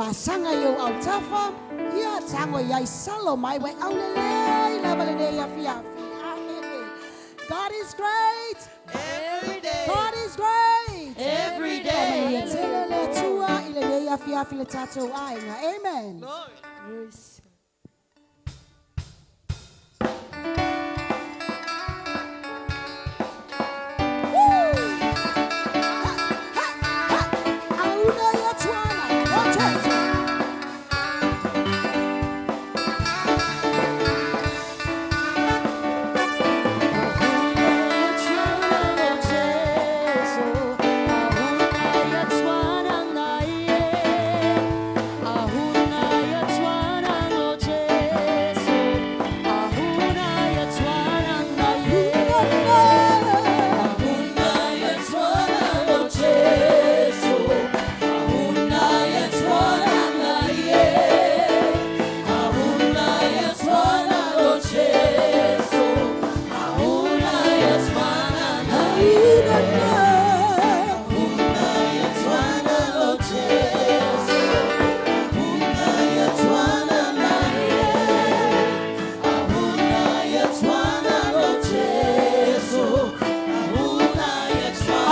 vasaga i ou autafa, ia tago i ai salo mai ua e aulelei lava lenei afiafi. Amene. God is great. Every day. God is great. Every day. Ia tele le Atua i lenei afiafi le tatou aiga. Amen. Glory. Woo! Ha, ha, ha. Auna ia tuana. O Jesu.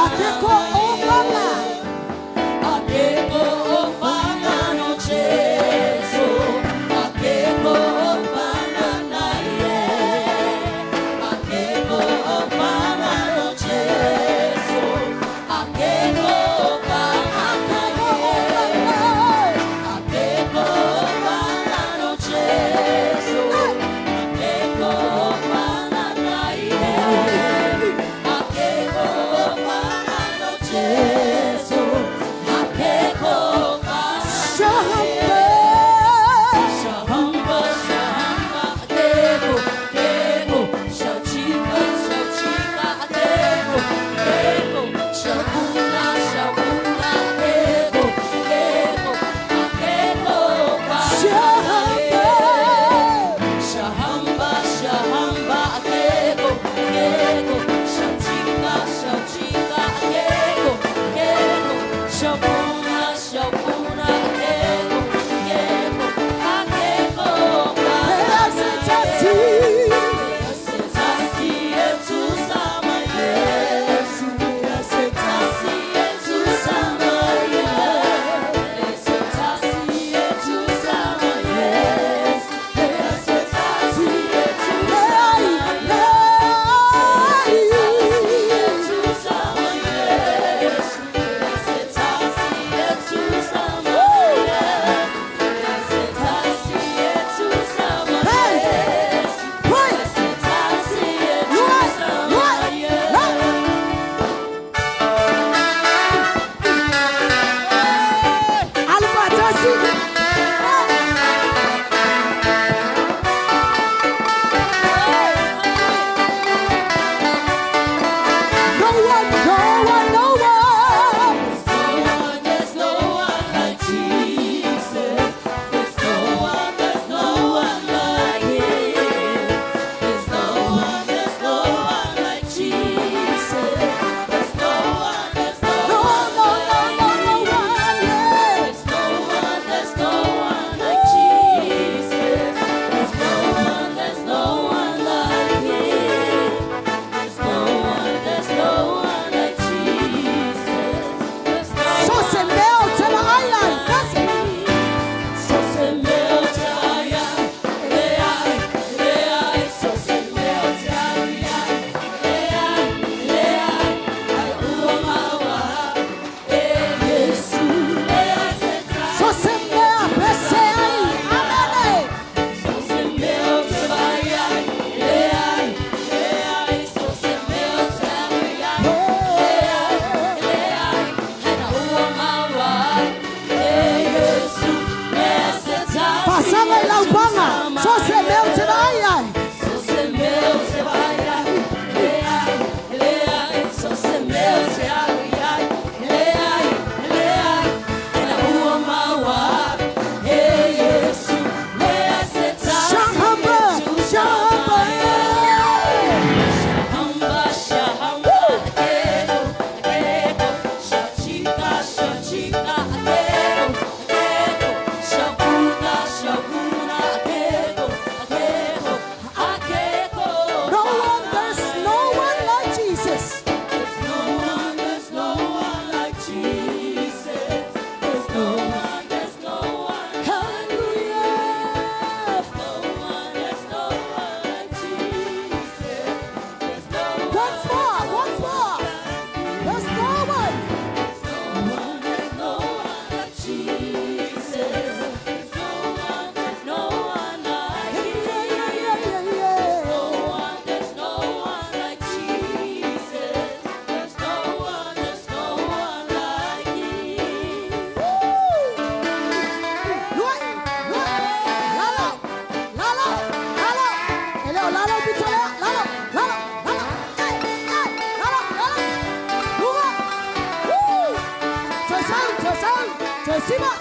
Akeko ofanga. Akeko ofanga. Shahamba. Shahamba. Shahamba, shahamba, akeko, akeko, shachika, shachika, akeko, akeko, shapuna, shapuna, akeko, akeko, akeko, Easitasi. Setasi yetu sama Yesu, setasi yetu sama Yesu, setasi yetu sama Yesu, setasi yetu Hey, hey. Lalo pito lea, lalo, lalo, lalo. Eh, eh, lalo, lalo. Luga. Woo. Toe sau, toe sau, toe sima.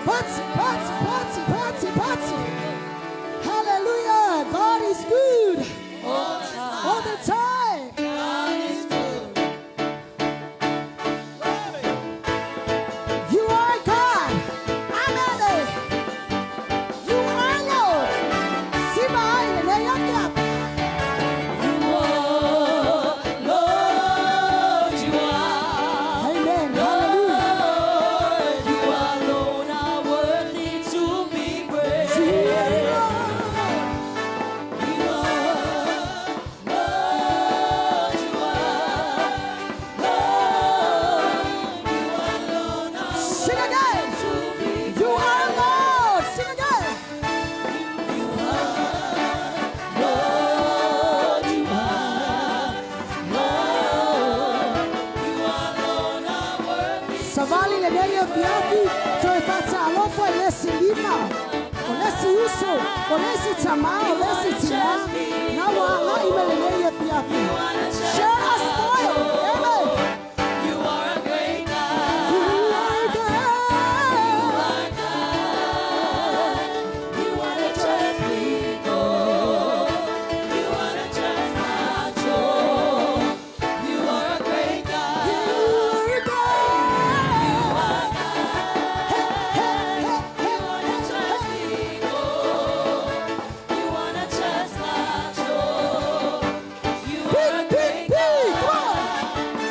Party, party, party, party, party. Hallelujah. God is good all the time. God is good. You are God. Amen. You are Lord. Sima ai le ya kia. You are Lord, you are. Amen. Hallelujah. Lord, you alone are worthy to be praised. You are Lord. You are Lord, you are Lord, you alone are Sing again. to be You are Lord. Sing again. You are Lord, you are Lord, you alone are worthy. Savali lenei afiafi toe faatalofa i le isi lima o le isi uso o le isi tamā o le isi tinā na ua agai mai lenei afiafi. Share a smile. Amen. You are a great God. You are God. You are God. You are the just people. You are the just macho. You are a great God. You are God. You are God. Hey, hey, hey, You hey, are the hey, just hey. people. You are the just macho. You are a Big, big, great big. God. Come on.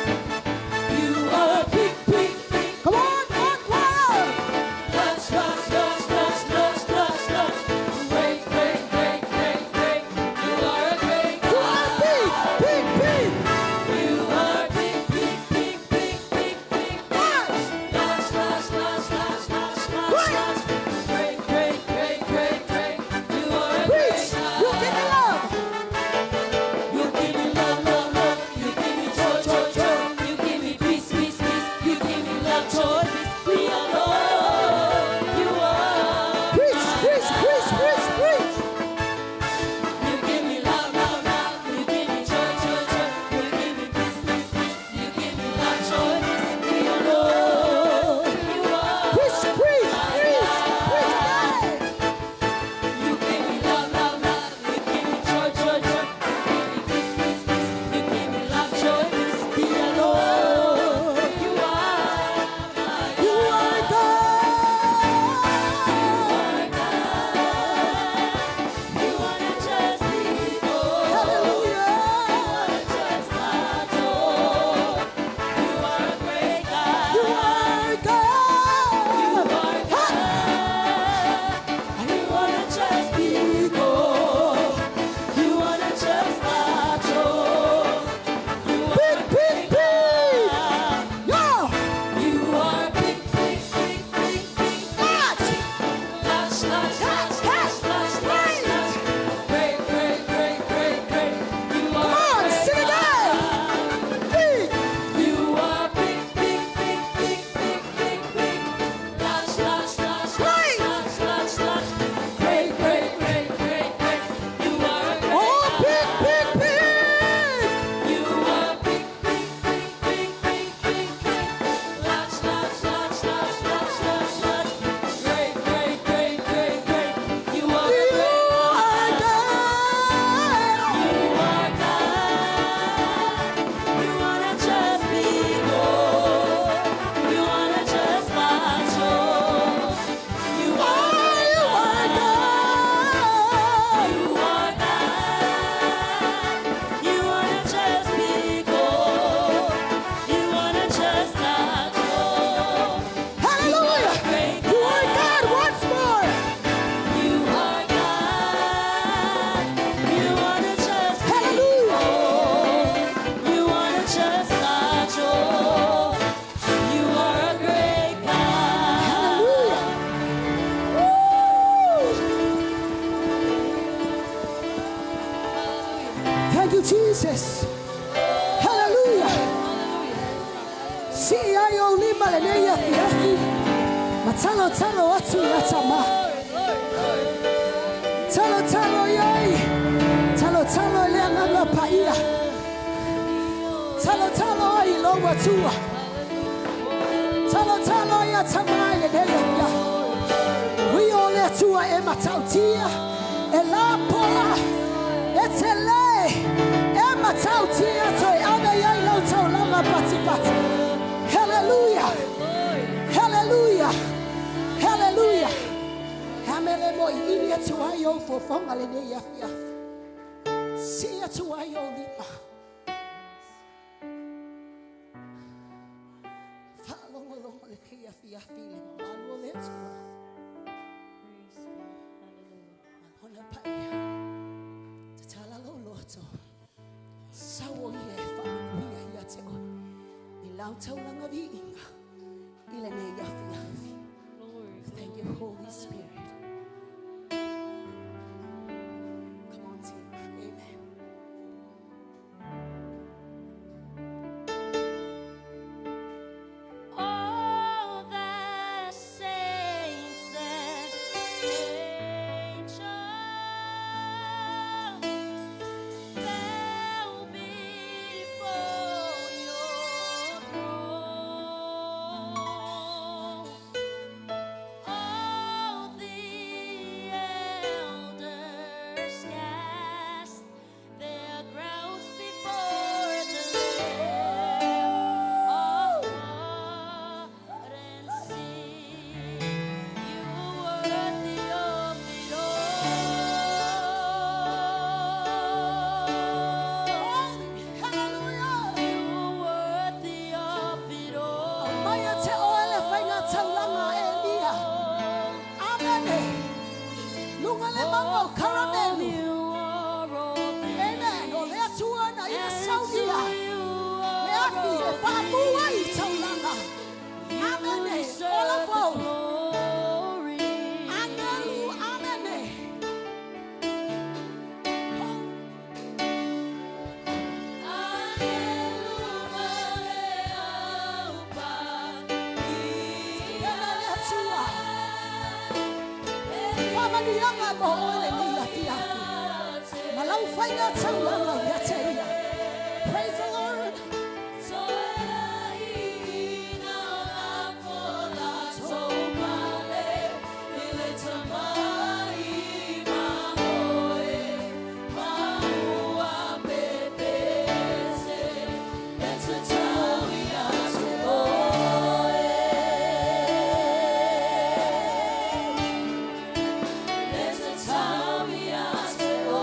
Thank you, Jesus. Hallelujah. Sii ai ou lima lenei afiafi. Ma talotalo atu ia Tamā. Talotalo i ai. Talotalo i le Agaga Paia. Talotalo ai i lou Atua. Talotalo ia Tamā i lenei afiafi. Ui o le Atua e matautia, e lapoa, e telē, e matautia toe ave i ai lau taulaga patipati. Hallelujah! Hallelujah! Hallelujah! Amele mo i ili atu ai ou fofoga lenei afiafi. Sii atu ai ou lima. Faalogologo lenei afiafi i le mamalu o le Atua. Ma lona paia. Tatala lou loto. Sau o ia e faamanuia ia te oe. I lau taulaga viiga i lenei afiafi. Thank you, Holy Spirit. Come on, team. Amen. All the saints and angels bow before your throne. All the elders cast their crowns before the Lamb of God and sing, "You are worthy of it all. Hallelujah. You are worthy of it all." Mai a te oe le whainga taulanga e lia. Amene. Lunga le mauga o Karamelu. You are all Amen. O le Atua na ia saunia. Le afi e faamu ai taulaga. Amene. O la fau. Glory. Angelu. Amene. Angelu ma le au Ena le Atua. Faamanuiaga mo oe lenei afiafi. Ma lau faiga taulaga ia te ia. Praise the Lord. Toeaina fola topale ile tamai mamoe maua pepese etatau ia te oe. Etatau ia te oe.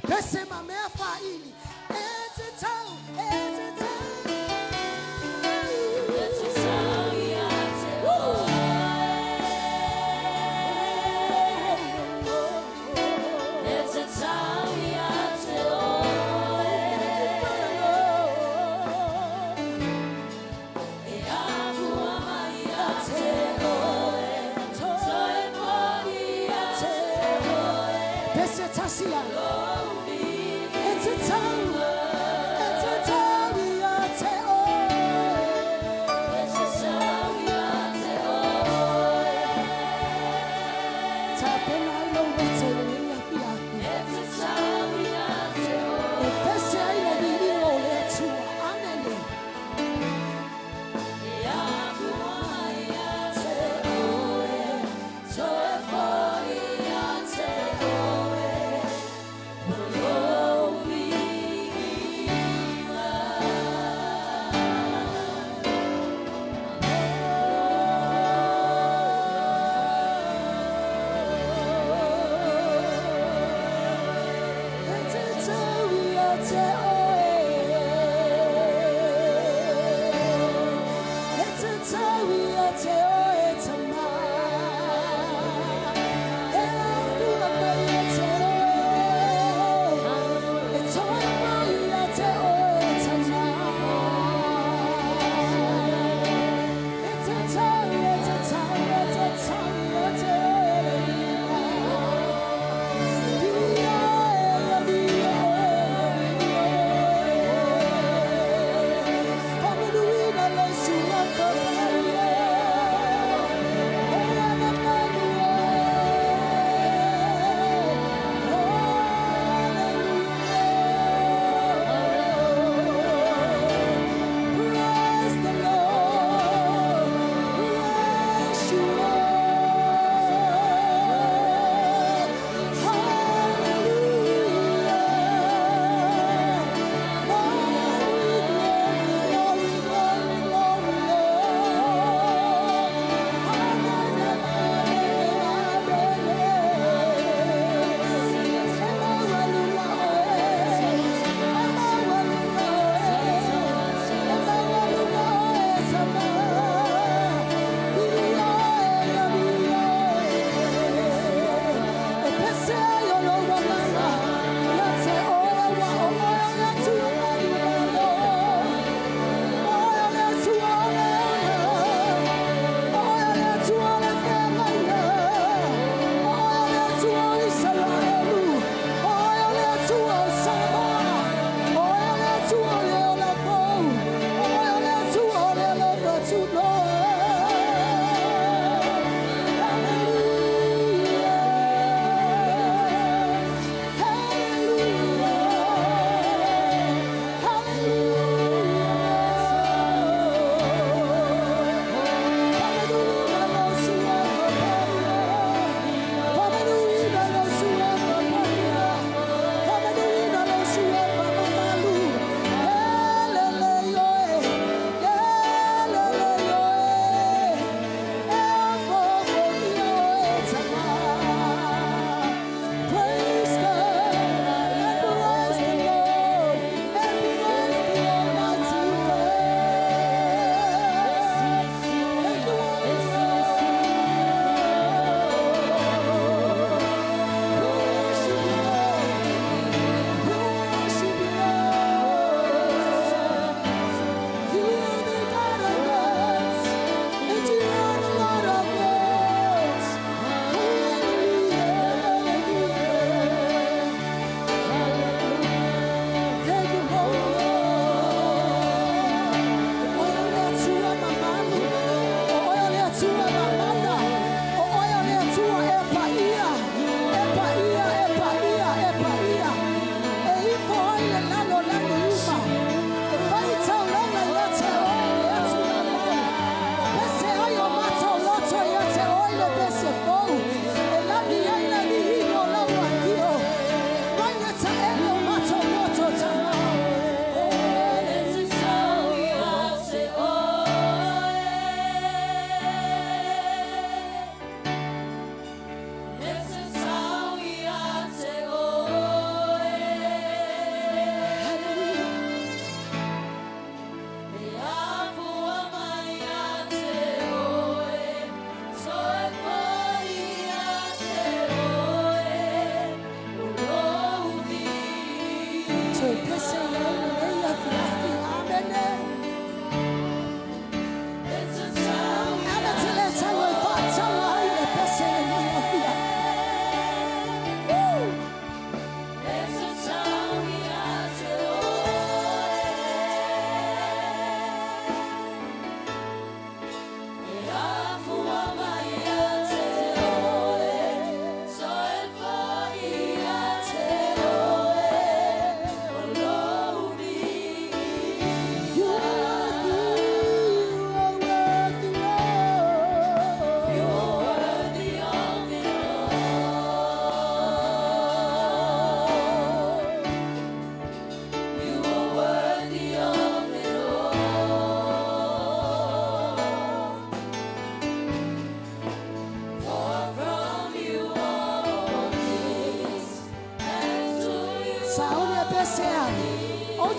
Pese ma mea faaili. E tatau, e tatau. Pese tasia. E tatau, e tatau ia te oe. Tapena ai lou loto i lenei afiafi. E pese ai le viiga o le Atua. Amene. E tatau ia te oe. E tatau ia te oe tama. E afua mai ia te oe. E toe mai ia te oe tama. E tatau, e tatau, e tatau ia te oe le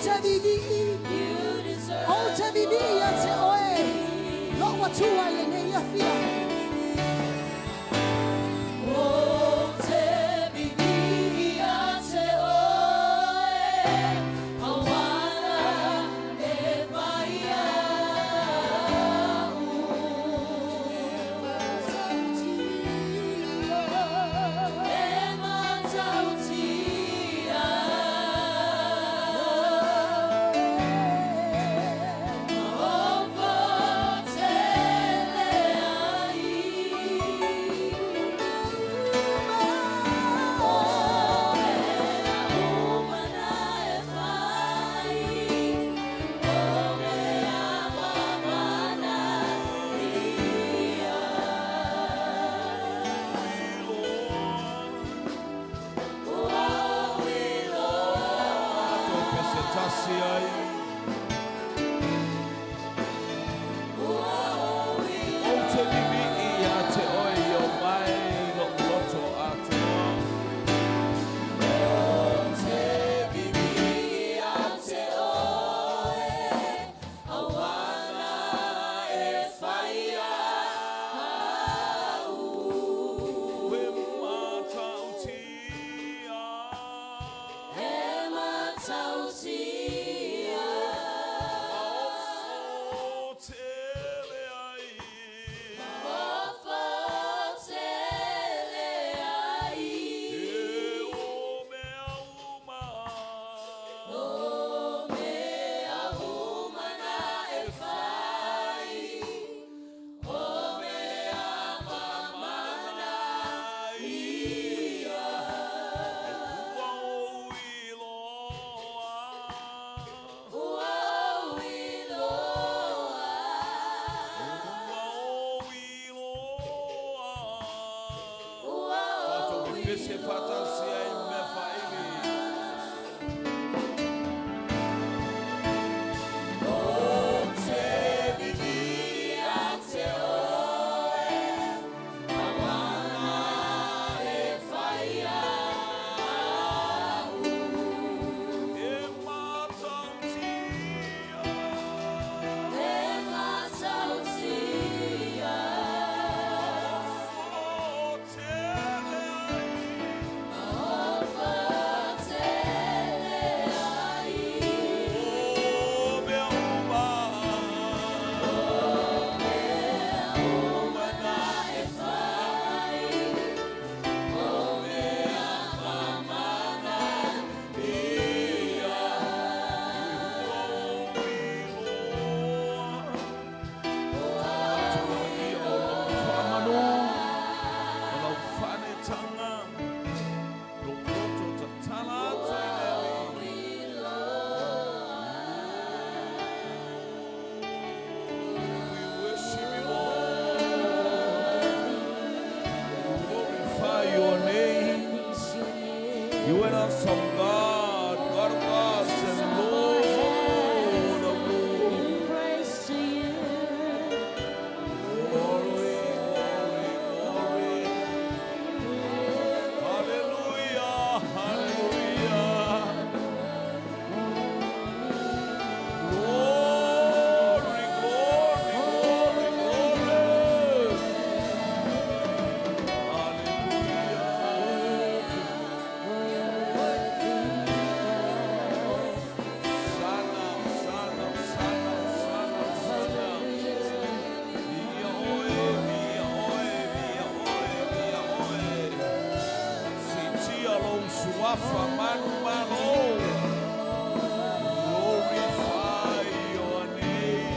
te vivii, ou te vivii ia te oe, lou Atua i lenei afiafi. Ou te vivii ia te oe, auala e fai au. E matautia. Maopo tele ai. O mea uma na e fai, o mea mamana ia. Ua ou iloa. Tasi ai. Ua ou iloa. Ou te vivii ia te oe i o mai lou loto atoa. Ou te vivii ia te oe, auala e fai au. E matautia. E matautia. Maofo tele ai. Maofo tele ai. E o mea uma. O mea uma na e fai, o mea mamana ia. Ua ou iloa. Ua ou iloa. Ua ou iloa. Ua ou Tatou pepese faatasi ai mea faaili. Ou te vivii ia te oe, auala e fai au. E matautia. E matautia. Maofo tele ai. Maofo tele ai. O mea uma. O mea uma na e fai, o mea mamana ia. Ua ou iloa. Ua ou Faamanu, ma lau faaneetaga, lou loto tatala atu i le Alii. We worship you, Lord. We glorify your name. You are awesome God, God of gods and Lord of lords. Praise to you. Glory, glory, glory. Hallelujah, hallelujah. Glory, glory, glory, glory. Hallelujah. Sana, sana, sana, sana, sana. Ia oe, ia oe, ia oe, ia oe. Siitia lou suafa manumalo. Glorify your name.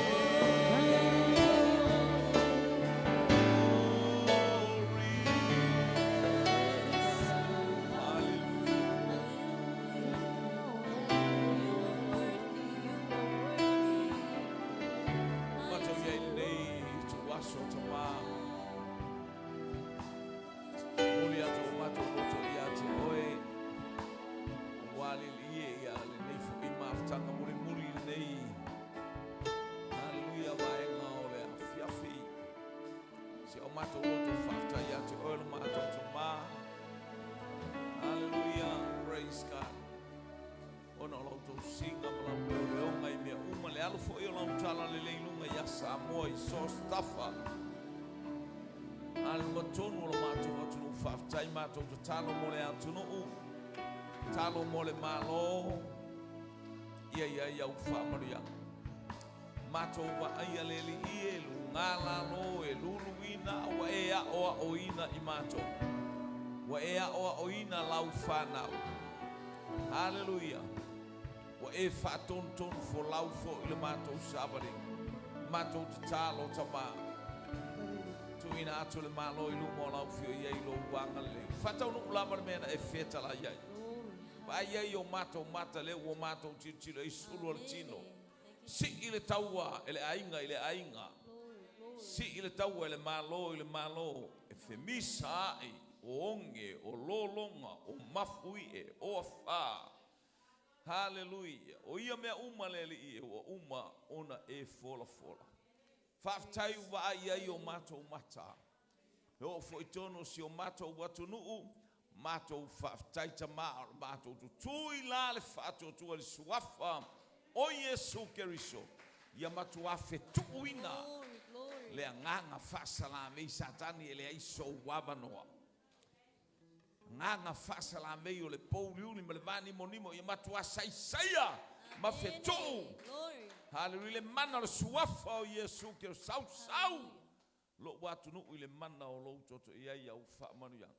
Glory. Hallelujah. Matou i ai lenei ituaso tamā. Momoli atu o matou loto ia te oe. Ua lilie ia lenei fo'i mafutaga mulimuli lenei. Hallelujah, vaega o le afiafi. Si o matou loto faafetai ia te oe lo matou tamā. Hallelujah, praise God. Ona o la outou siga ma lau leoleoga i mea uma, le alu foi o lau talalelei i luga ia Samoa i so o se tafa. A le luma tonu o lo matou atunuu, faafetai matou tatalo mo le atunuu, tatalo mo le Malo, ia i ai au faamanuiaga. Matou vaaia le Alii e luga lalo e luluina ua e aoaoina i matou. Ua e aoaoina lau fanau. Haleluia! Ua e faatonutonu folau foi i le matou savaliga. Matou tatalo, Tama, tuuina atu le Malo i luma o lau Afio i ai lou agalelei. Faataunuu lava le mea na e fetalai ai. Vaai ai i o matou mata lea ua matou tilotilo ai sulu o le tino. Sii le taua e le aiga i le aiga. Sii le taua e le Malo i le Malo e femisaai o oge, o lologa, o mafuie, o afā. Haleluia! O ia mea uma le Alii e ua uma ona e folafola. Faafetai ua vaai i ai o matou mata. E oo foi i totonu o si o matou atunuu, matou faafetai Tama o le matou tutū i la le faatuatua i le Suafa o Iesu Keriso, ia matuā fetuuina le agaga faasalamei Satani e leai sou avanoa. Agaga faasalamei o le pouliuli ma le vanimonimo ia matuā saisaia ma fetuu. Haleluia le mana o le Suafa o Iesu Keriso, sausau lou atunuu i le mana o lou toto i ai au faamanuiaga.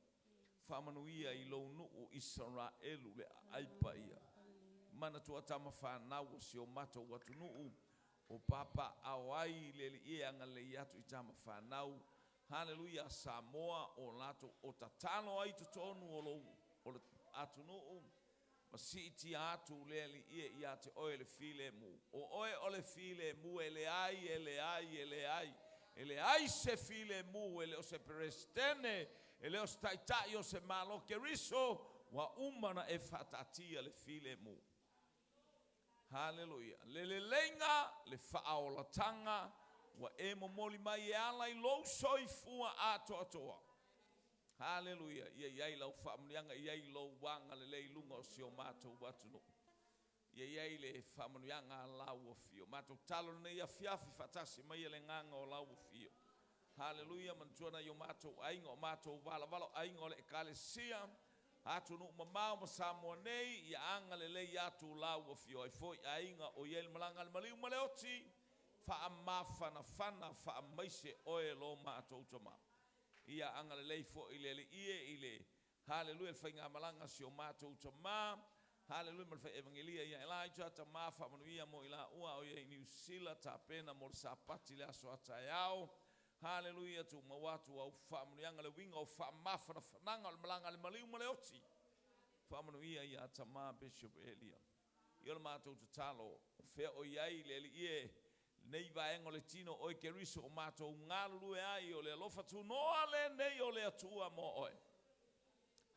Faamanuia i lou nuu Isaraelu le aai paia. Manatua tama fanau o si o matou atunuu o papaaao ai le Alii e agalelei atu i tama fanau. Haleluia Samoa o latou o tatalo ai i totonu o lou o le atunuu ma siitia atu le Alii e ia te oe le filemu. O oe o le filemu e leai, e leai, e leai, e leai se filemu, e le o se Peresetene, e le o se Taitai o se Malo Keriso, ua uma ona e faataatia le filemu. Haleluia. Le leleiga, le faaolataga, ua e momoli mai e ala i lou soifua atoatoa. Haleluia! Ia i ai lau faamanuiaga, ia i ai lou agalelei i luga o si o matou atunuu. Ia i ai le faamanuiaga a lau Afio. Matou tatalo i lenei afiafi faatasi mai e le Agaga o lau Afio. Haleluia! Manatua nai o matou aiga, o matou valavala, o aiga o le Ekalesia, atunuu mamao ma Samoa nei, ia agalelei atu lau Afio. Ai foi aiga o i ai le malaga a le maliu ma le oti, faamafanafana, faamaise oe lo matou Tama. Ia agalelei foi le Alii e i le, Haleluia, le faigamalaga a si o matou tama, Haleluia, ma le fai evangelia ia Elijah, tama faamanuia mo i laua o ia i Niu Sila, tapena mo le Sapati le aso a taeao, Haleluia, tumau atu au faamanuiaga le uiga o faamafanafanaga o le malaga a le maliu ma le oti, faamanuia ia tama Bishop Elia. Ia o le matou tatalo, o fea o i ai le Alii e, lenei vaega o le tino, oe Keriso o matou galulue ai, o le alofa tunoa lenei o le Atua mo oe.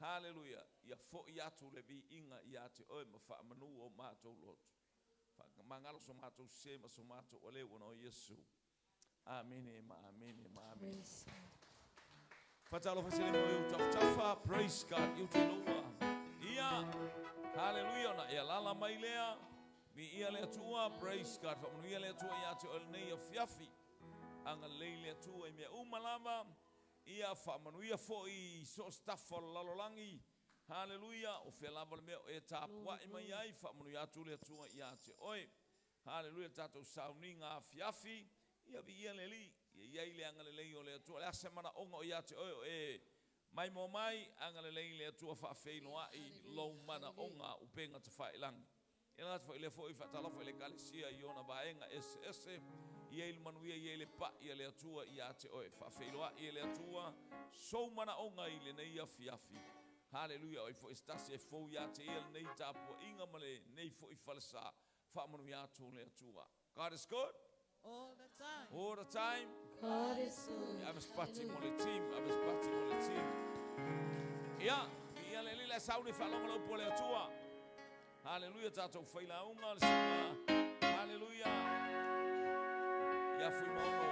Haleluia! Ia foi atu le viiga ia te oe ma faamanu o matou loto. Faamagalo so matou sē ma so matou aleu ona o Iesu. Amene ma amene ma amene. Faatalofa tele mo i ou tafatafa. Praise God. I te loa. Ia. Hallelujah. Ona e alala mai lea. Viia le Atua. Praise God. Faamanuia le Atua ia te oe lenei afiafi. Agalelei le Atua i mea uma lava. Ia faamanuia foi i so o se tafa o le lalolagi. Hallelujah. O fea lava le mea o e tapuai mai ai. Faamanuia atu le Atua ia te oe. Haleluia le tatou sauniga afiafi, ia viia le Alii, ia i ai le agalelei o le Atua. O le a se manaoga o ia te oe o e maimoa mai, agalelei le Atua faafeiloai lou manaoga upega tafailagi. Ia le gata foi i lea foi, faatalofa i le Ekalesia i ona vaega eseese, ia i ai le manuia, ia i ai le pai a le Atua ia te oe. Faafeiloai e le Atua sou manaoga i lenei afiafi. Haleluia, o ai foi se tasi e fou ia te ia lenei tapuaiga ma lenei foi falesa. Faamanuia atu le Atua. God is good. All the time. All the time. God is good. Ia ave se pati mo le team, ave se pati mo le team. Ia, ia le lila e sauni faalogo le upu a le Atua. Haleluia, tatou failauga le suka. Haleluia. Ia Fuimaono.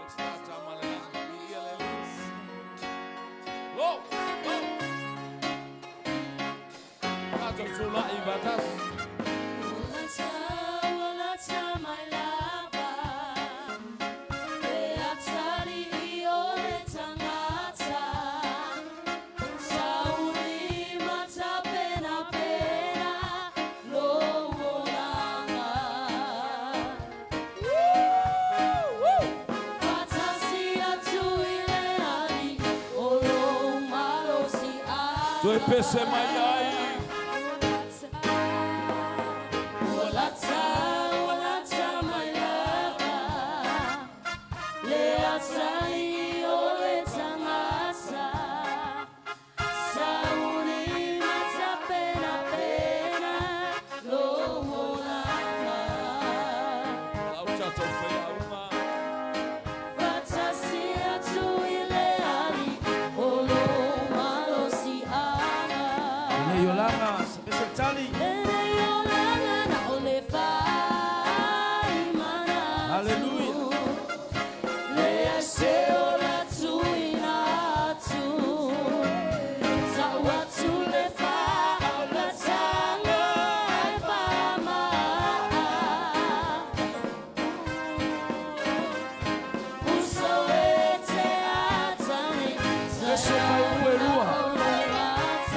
Let's start Tamalelagi. Ia le lila. Lo, lo. Tatou tulai faatasi. Toe pese mai ai. Ua lata, ua lata mai lava le atalii o le tagata. Sauni ma tapenapena lou olaga. Lau tatou faiauma. Faatasi atu i le Alii o lou malosiaga. Lenei olaga, se pese le tali. Lenei olaga na o le faimanatu. Hallelujah. Leai se ola tuuina atu. Tau atu le faaolataga e faamaa. Uso e te atane. Pese mai ua e lua.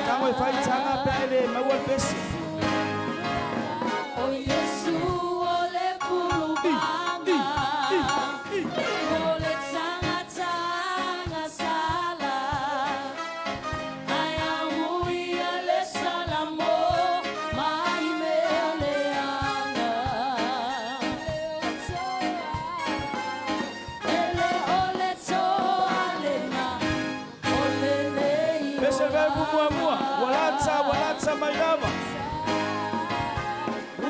Tago e faitaga pe a e le maua le pese. O Iesu o le puluvaga, o le tagata agasala, ae amuia le salamo mai mea leaga. E le o le toa lena, o lenei Pese le vaiupu muamua. Ua lata, ua lata mai lava.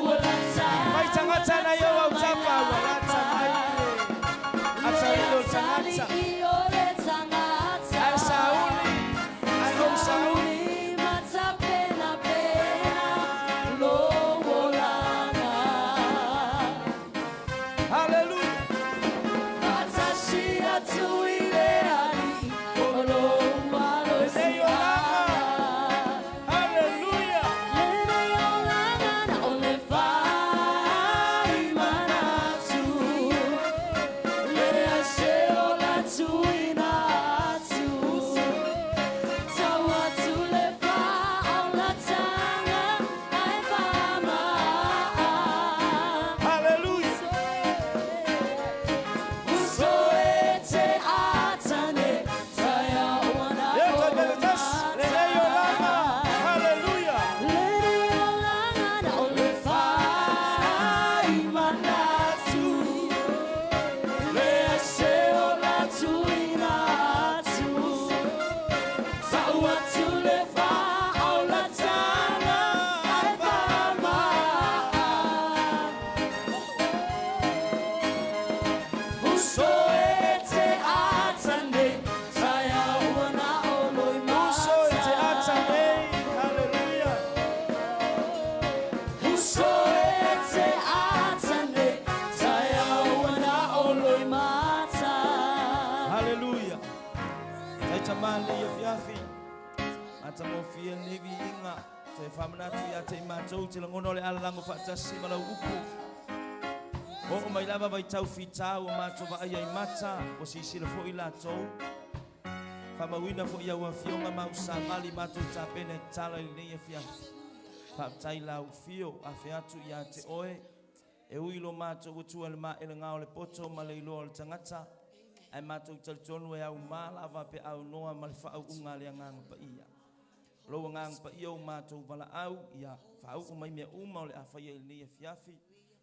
Ua lata, Mai tagata na i ou autafa, ua lata mai le atalii o le tagata. Ae sauni, ae ou sauni. Hallelujah. Lenei olaga. Hallelujah. Tau atu le faaolataga ae faamaa. Hallelujah. Uso e te atane, taia Ia toe pese tasi. Lenei olaga. Hallelujah. Lenei olaga na o le faimanatu, leai se ola tuuina atu. Tau atu le faaolataga ae faamaa. Uso e te atane, taia ua na o loi Uso e te mata. ata nei. Hallelujah. Uso e te atane, taia ua na o loi mata. Hallelujah. Taitama lenei afiafi. Matagofie lenei viiga. Toe faamanatu ia te i matou te lagona o le alalago faatasi ma lau upu. Oo mai lava vaitau fitā ua matou vaaia i mata, ua silasila foi latou. Faamauina foi i au afioga ma au savali matou tapena e tatala i lenei afiafi. Faafetai lau fio afe atu ia te oe. E ui lo matou atua i le maelega o le poto ma le iloa o le tagata, ae matou talitonu e aumā lava pe aunoa ma le faauuga a le Agaga Paia. O lou Agaga Paia ua matou valaau, ia faauu mai mea uma o le a faia i lenei afiafi,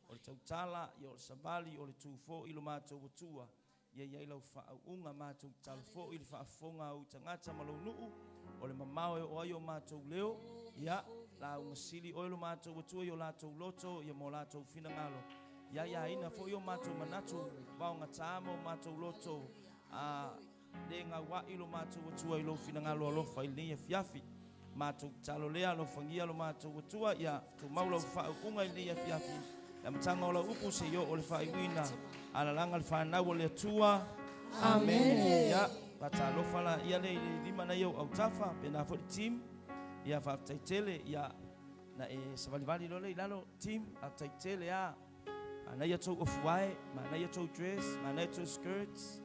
o le tautala, ia o le savali, o le tu foi i lo matou Atua, ia i ai lau faauuga. Matou tatalo foi i le faafofoga a ou tagata ma lou nuu, o le mamao e oo ai o matou leo, ia lauga sili oe lo matou Atua i o latou loto, ia ma o latou finagalo, ia aiaina foi o matou manatu vaogatā ma o matou loto a le gauai lo matou Atua i lou finagalo alofa i lenei afiafi. Matou tatalo lea, alofagia lo matou Atua, ia tumau lau faauuga i lenei afiafi, le amataga o lau upu seia oo i le faaiuina. Alalaga le fanau o le Atua. Amene. Ia, faatalofa laia lea i le lima na i ou autafa, pena foi le team. Ia, faafetai tele. Ia, na e savalivali loa lea i lalo, team, faafetai tele lava. Manaia tou ofuae, manaia tou dress, manaia tou skirts.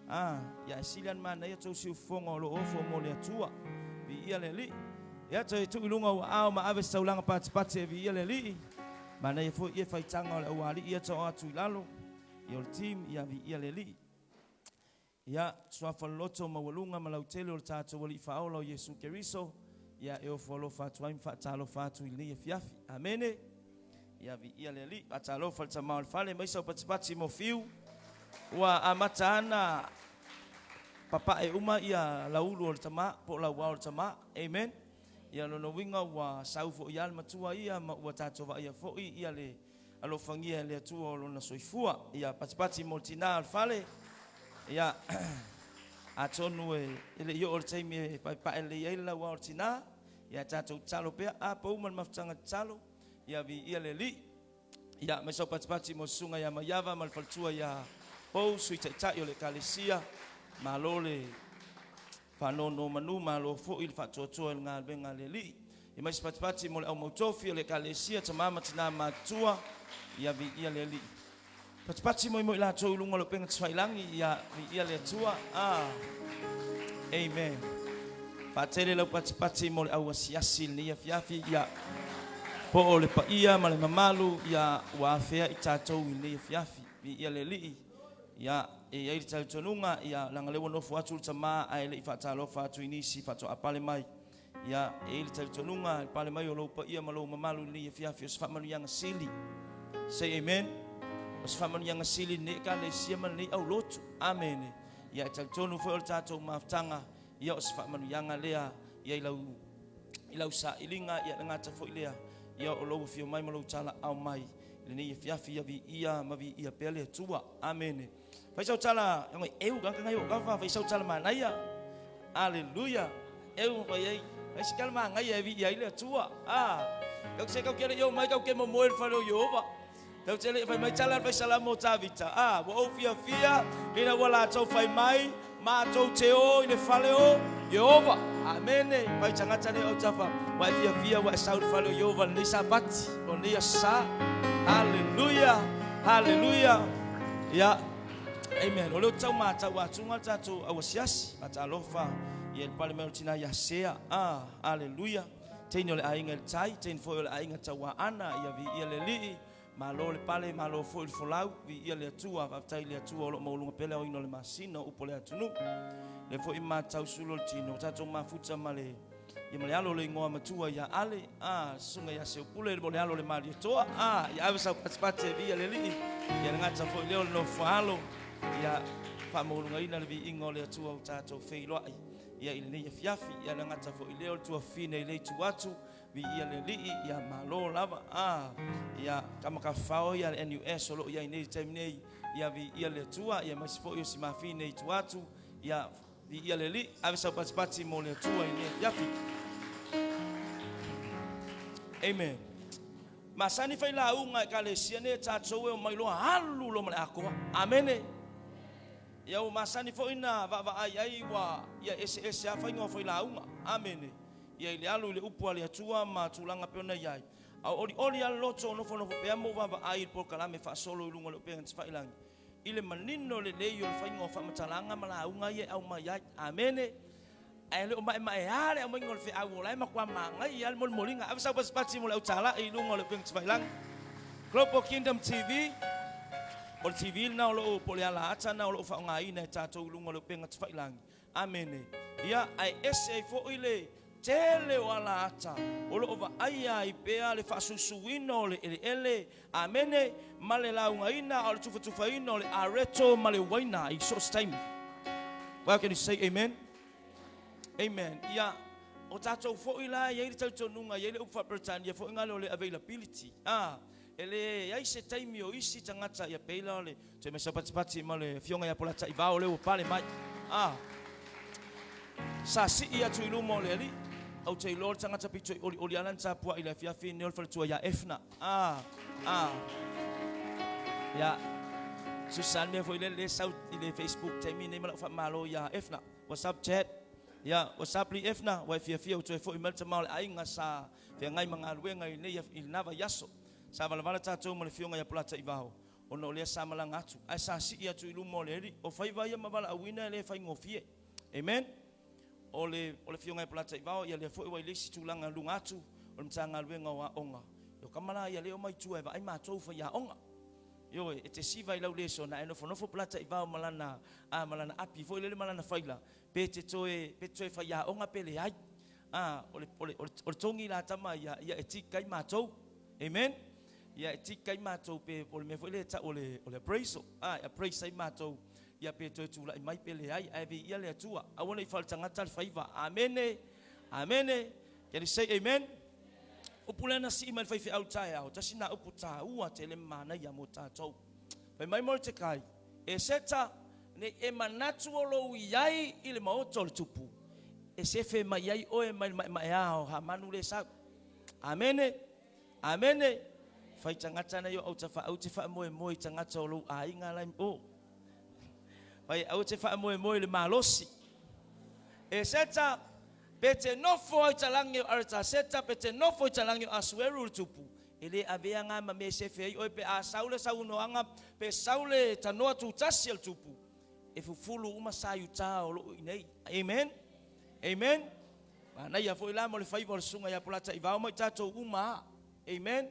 Ah, ia e sili lava ona manaia tou siufofoga o lo o ofo mo le Atua. Viia le Alii. Ia toe tuu i luga o aao ma ave se taulaga patipati e viia le Alii. Manaia foi ia faitaga o le aualii ia taoo atu i lalo. Ia o le team, ia viia le Alii. Ia, suafa loloto maualuga ma lautele o le tatou Alii Faaola o Iesu Keriso. Ia, e ofo alofa atu ai ma faatalofa atu i lenei afiafi. Amene. Ia, viia le Alii. Faatalofa i le tama o le fale, aemaise au patipati mo Fiu. Ua amata ana papae uma ia laulu o le tama, po o lauao o le tama. Amen. Ia, lona uiga ua sau foi lava le matua ia ma ua tatou vaaia foi ia le alofagia e le Atua o lona soifua. Ia, patipati mo le tina o le fale. Ia, atonu e le i oo le taimi e paepae lelei ai le lauao o le tina. Ia, tatou tatalo pea. A pau ma le mafutaga tatalo. Ia, viia le Alii. Ia, mai sau patipati mo susuga ia Maiava ma le faletua ia Pou, Sui Taitai o le Ekalesia. Malo le faanonomanu, malo foi le faatoatoa i le galuega a le Alii. Ia mai se patipati mo le au mautofi o le Ekalesia, tama ma tina matutua. Ia viia le Alii. Patipati mo i latou i luga o le upega tafailagi. Ia viia le Atua. Ah. Amen. Faatele lau patipati mo le au asiasi i lenei afiafi. Ia po o le paia ma le mamalu ia ua afea i tatou i lenei afiafi. Viia le Alii. Ia e i ai le talitonuga ia leaga lea ua nofo atu le tama ae le i faatalofa atu i nisi faatoa pale mai. Ia, e i ai le talitonuga, le pale mai o lou paia ma lou mamalu i lenei afiafi, o se faamanuiaga sili. Say amen. O se faamanuiaga sili i lenei ekalesia ma lenei aulotu. Amene. Ia, e talitonu foi o le tatou mafutaga, ia o se faamanuiaga lea, ia i lau, i lau sailiga, ia le gata foi lea, ia o lou afio mai ma lou talaau mai i lenei afiafi, ia viia ma viia pea le Atua. Amene. Fai sau tala, ngai eu ka ngai o ka fai sau tala manaia. Aleluia. Eu fai ai. Fai se tala manaia e vi ai le Atua. Ah. Kau se kau kere yo mai kau ke momoe le fale o Yehova. Kau te le fai mai tala fai salamo o Tavita. Ah, ua ou fiafia ina ua latou fai mai matou te o i le fale o Yehova. Amene. Fai tagata le o tafa. Ua e fiafia ua e sau i le fale o Yehova lenei Sapati. O lenei aso Sa. Haleluia. Haleluia. Ia, amen. O lea ou te tau matau atuga le tatou au asiasi, faatalofa ia le pale mai o le tina ia Sea. Ah, aleluia. Teine o le aiga i le tai, teine foi o le aiga Tauaana, ia viia le Alii. Malo le pale, malo foi le folau, viia le Atua, faafetai i le Atua o lo o maualuga pea le aoina o le masina o upu a le atunuu. Lea foi matau sulu o le tino, o tatou mafuta ma le Ia ma le alo o le igoa matua ia Ale, a, susuga ia Seupule, mo le alo o le Malietoa, a, ia ave sau patipati e viia le Alii, ia le gata foi lea o le nofo alo, ia faamaualugaina le viiga o le Atua ua tatou feiloai, ia i lenei afiafi, ia le gata foi lea o le tuafafine i le itu atu, viia le Alii, ia malo lava, a, ia tama tafafao ia le NUS o lo o i ai nei i le taimi nei, ia viia le Atua, ia aemaise foi o si mafine i tua atu, ia Viia le Alii, ave sau patipati mo le Atua i lenei afiafi. Amen. Masani fai lauga ekalesia nei e tatou e omai loa alu loa ma le atoa. Amene. Ia ua masani foi na vaavaai ai ua ia eseese lava faiga o fai lauga. Amene. Ia i le alu i le upu a le Atua ma tulaga pei ona i ai. A o olioli lava le loto o nofonofo pea ma ou vaavaai i le polokalame faasolo i luga o le upega tafailagi. I le manino lelei o le faiga o faamatalaga ma lauga ia e aumai ai. Amene. Ae le o maemaea le aumaiga o le feau o la e matua manaia lava le molimoliga. Ave sau patipati mo le au talai i luga o le upega tafailagi. Global Kingdom TV, o le TV lena o lo o, po o le alaata lena o lo o faaaogaina e tatou i luga o le upega tafailagi. Amene. Ia, ae ese ai foi le tele o alaata o lo o vaaia ai pea le faasuisuina o le eleele, amene, ma le laugaina a o le tufatufaina o le areto ma le uaina i so o se taimi. Well, can you say amen? Amen. Ia, o tatou foi la e i ai le talitonuga, e i ai le upu faa-Peretania foi ngale o le availability. Ah, e leai se taimi o isi tagata, ia pei la o le Toe mai sau patipati ma le afioga ia Polataivao lea ua pale mai. Ah. Sa sii atu i luma o le alii. Ou te iloa o le tagata pito i olioli lava lana tapuai i le afiafi nei o le faletua ia Efna. Ah. Ah. Ia. Susa le mea foi lele lea sau i le Facebook taimi nei ma lau faamalo ia Efna. What's up chat? Ia, what's up li Efna? Ua e fiafia ua toe foi mai le tama o le aiga sa feagai ma galuega i lenei i lena vaiaso. Sa valavala tatou ma le afioga ia Polataivao. Ona o lea sa malaga atu, ae sa sii atu i luma o le Alii. O faiva ia ma valaauina e le faigofie. Amen. O le, o le Afioga ia Polataivao, ia lea foi ua i le isi tulaga i luga atu o le Matagaluega o Aoga. O tama la ia lea e omai i tua e vaai matou faiaoga. Ioe, e te siva i lau lesona ae nofonofo Polataivao ma lana, a, ma lana api foi lele ma lana faila, pe te toe, pe te toe faiaoga pe leai. A, o le, o le, o le, o le togi la tama ia, ia e tiki ai matou. Amen. Ia e tiki ai matou pe o le mea foi lea e tau o le, o le appraisal. A, e appraise ai matou ia pe toe tulai mai pe leai, ae viia le Atua. Aua ne i faletagata le faiva. Amene. Amene. Can you say amen? Upu lea na sii mai le faifeau taeao, tasi na upu tāua tele manaia mo tātou. Fai mai Moritekai, E Seta, nei e manatu o lou iai i le maota o le tupu, e sefe mai ai oe mai le maemaea o Hamanu le sau. Amene. Amene. Fai tagata nei o autafa te faamoemoe i tagata o lou aiga la o. Fai aua te faamoemoe i le malosi. E Seta, pe te nofo ai talagi o Aritaseta, pe te nofo i talagi o Asueru le tupu, e le avea ngā ma mea e sefe ai oe pe a sau le saunoaga, pe sau le tanoa tutasi a le tupu, e fufulu uma sa i uta o loo i nei. Amen. Amen. Manaia foi la mo le faiva o le susuga ia Polataivao ma i tatou uma a. Amen.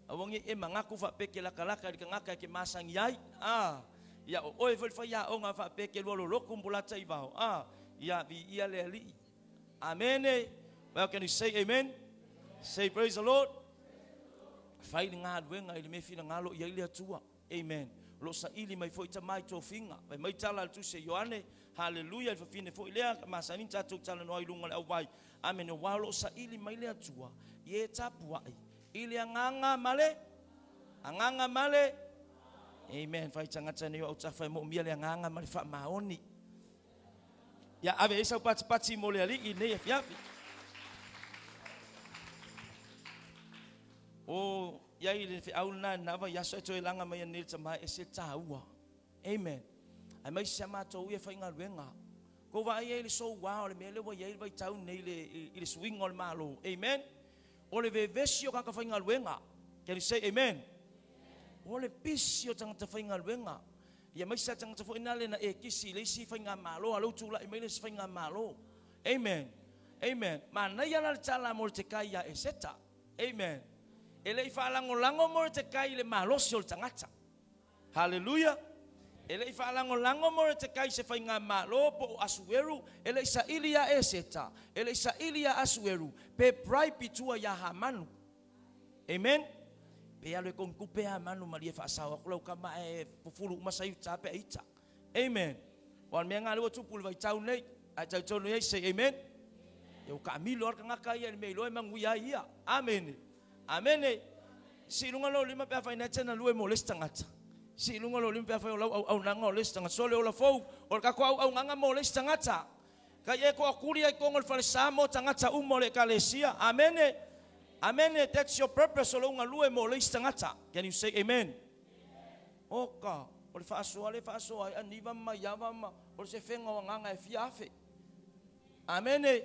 Aua nei e manatu faapea e te latalata i le tagata e te masani ai. A, ia o oe foi le faiaoga faapea e te lua lolotu ma Polataivao. A, ia viia le Alii. Amene. Well, can you say amen? Say praise the Lord. Fai le galuega i le mea finagalo i ai le Atua. Amen. O lo o saili mai foi tama i tofiga. Fai mai tala a le Tusi a Ioane, Haleluia, i le fafine foi lea, masani na tatou talanoa i luga o le auvai. Amene, aua o lo o saili mai le Atua i e tapuai i le agaga ma le agaga ma le Amen. Fai tagata nei o autafa e moomia le agaga ma le faamaoni. Ia ave ai sau patipati mo le Alii i lenei afiafi. O iai le feau lena i lena vaiaso e toe laga mai nei le tama e ese le taua. Amen. Aemaise a matou ia faigaluega. Kou vaai ai i le soua o le mea lea ua i ai le vaitau nei i le suiga o le Malo. Amen. O le vevesi o tagata faigaluega. Can you say amen? O le pisi o tagata faigaluega. Ia aemaise a tagata foi na le na e kisi i le isi faigamalo, a lea ua tulai mai le isi faigamalo. Amen. Amen. Manaia la le tala a Moretekai ia Eseta. Amen. E le i faalagolago Moretekai i le malosi o le tagata. Haleluia! E le i faalagolago Moretekai i se faigamalo po o Asueru, e le i saili ia Eseta, e le i saili ia Asueru, pe bribe i tua ia Hamanu. Amen. Pe alu e kogitupe Hamanu malie faasao atu lau kama ae fufulu uma saiuta pe a ita. Amen. Aua o le mea lena lea ua tupu i le vaitau nei. Ae talitonu i ai, say amen. Ia ua taamilo lava le tagata ia i le mea iloa e manuia ai ia. Amene. Amene. Sii i luga lou lima pe afai na e te galue mo le isi tagata. Sii i luga lou lima pe afai o lau auaunaga o le isi tagata. So le ola fou, o le tatou auaunaga mo le isi tagata. Kai e toatuli ai totonu o le falesa mo tagata uma o le Ekalesia. Amene. Amene. That's your purpose, o lou galue mo le isi tagata. Can you say amen? Oka, o le faasoa lea e faasoa ai aniva ma maiava ma o le sefega o agaga e fia afe. Amene.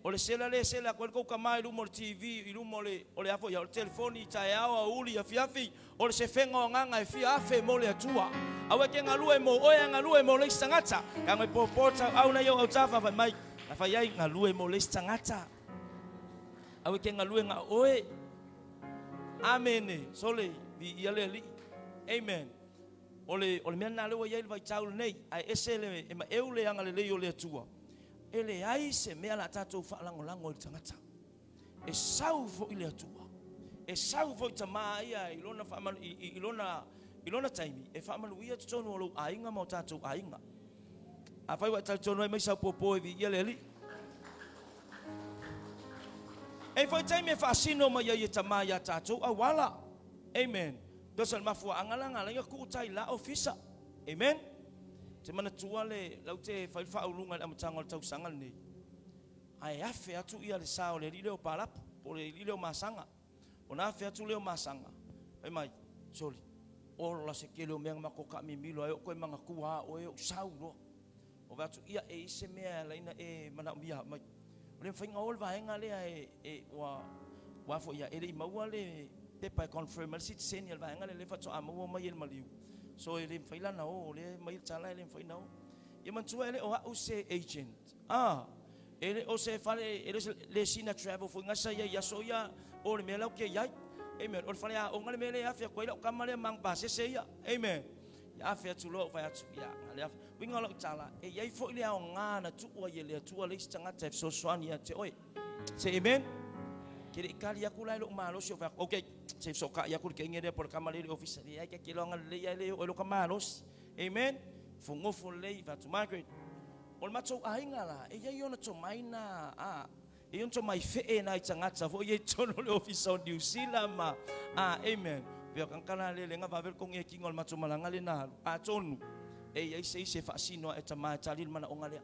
O le sela lea e sela atu ai le tou tama i luma o le TV, i luma o le, o le a foi, o le telefoni i taeao, aoauli, afiafi, o le sefega o agaga e fia afe mo le Atua. Aua e te galue mo oe, ae galue mo le isi tagata. Leaga e popo tauau nai ou autafa fai mai, na fai ai, galue mo le isi tagata. Aua e te galue na o oe. Amene. Sole, viia le Alii. Amen. O le, o le mea lena lea ua i ai le vaitau lenei, ae ese le, e maeu le agalelei o le Atua. E leai se mea o le a tatou faalagolago i le tagata. E sau foi le Atua. E sau foi tama ia i lona, faamanu, i, i, i lona, i lona taimi e faamanuia totonu o lou aiga ma o tatou aiga. Afai ua e talitonu ai mai sau popo e viia le Alii. E i foi taimi e faasino mai ai e tama iā tatou auala. Amen. Tosa le mafuaaga la na ala ai na tuu tai la ofisa. Amen. Te manatua le lau te fai le faauluga i le amataga o le tausaga lenei. Ae afe atu ia le sa o le alii lea o Palapu, po o le alii lea o Masaga. Ona afe atu lea o Masaga, fai mai, Soli, ola se tele o mea na matou taamimilo ai, oo toe manatua a oe ou sau loa. Ou vaai atu, ia, e i ai se mea e ala ai ona e manaomia mai. O le mafai ona o le vaega lea e, e, ua, ua foi ia, e le i maua le pepa e confirm ai le sitiseni a le vaega lea, lea faatoa maua mai e le maliu. So e le mafai la ona o, o lea e aumai le tala e le mafai ona o. Ia manatua e le o au se agent. Ah, e le o se fale, e le o se lesina travel foi na sa i ai i aso ia, o le mea la ou te i ai. Amen. O le faleaoga le mea lea e afe atu ai lau tama lea ma ana pasese ia. Amen. Ia afe atu loa ou fai atu, ia, na le afe. Uiga o lau tala, e i ai foi le aoga na tuu ai e le Atua le isi tagata e fesoasoani ia te oe. Say amen. Ke le kali aku la i lou malosi o fai atu, okay, se i fesootai atu i le teine lea po o le tama lea i le ofisa, leai ta te iloa lelei ae le oo i lo ta malosi. Amen. Fugofo lelei, fai atu, Margaret, o le matou aiga la, e i ai ona tomai na, a, e i ai ona tomai fee nai tagata foi ia i totonu o le ofisa o Niu Sila ma, a, amen. Pei o tagata la lea le vave le togi e tino o le matou malaga lea na alu. Atonu, e i ai se isi e faasino ae tama e tali le manaoga lea.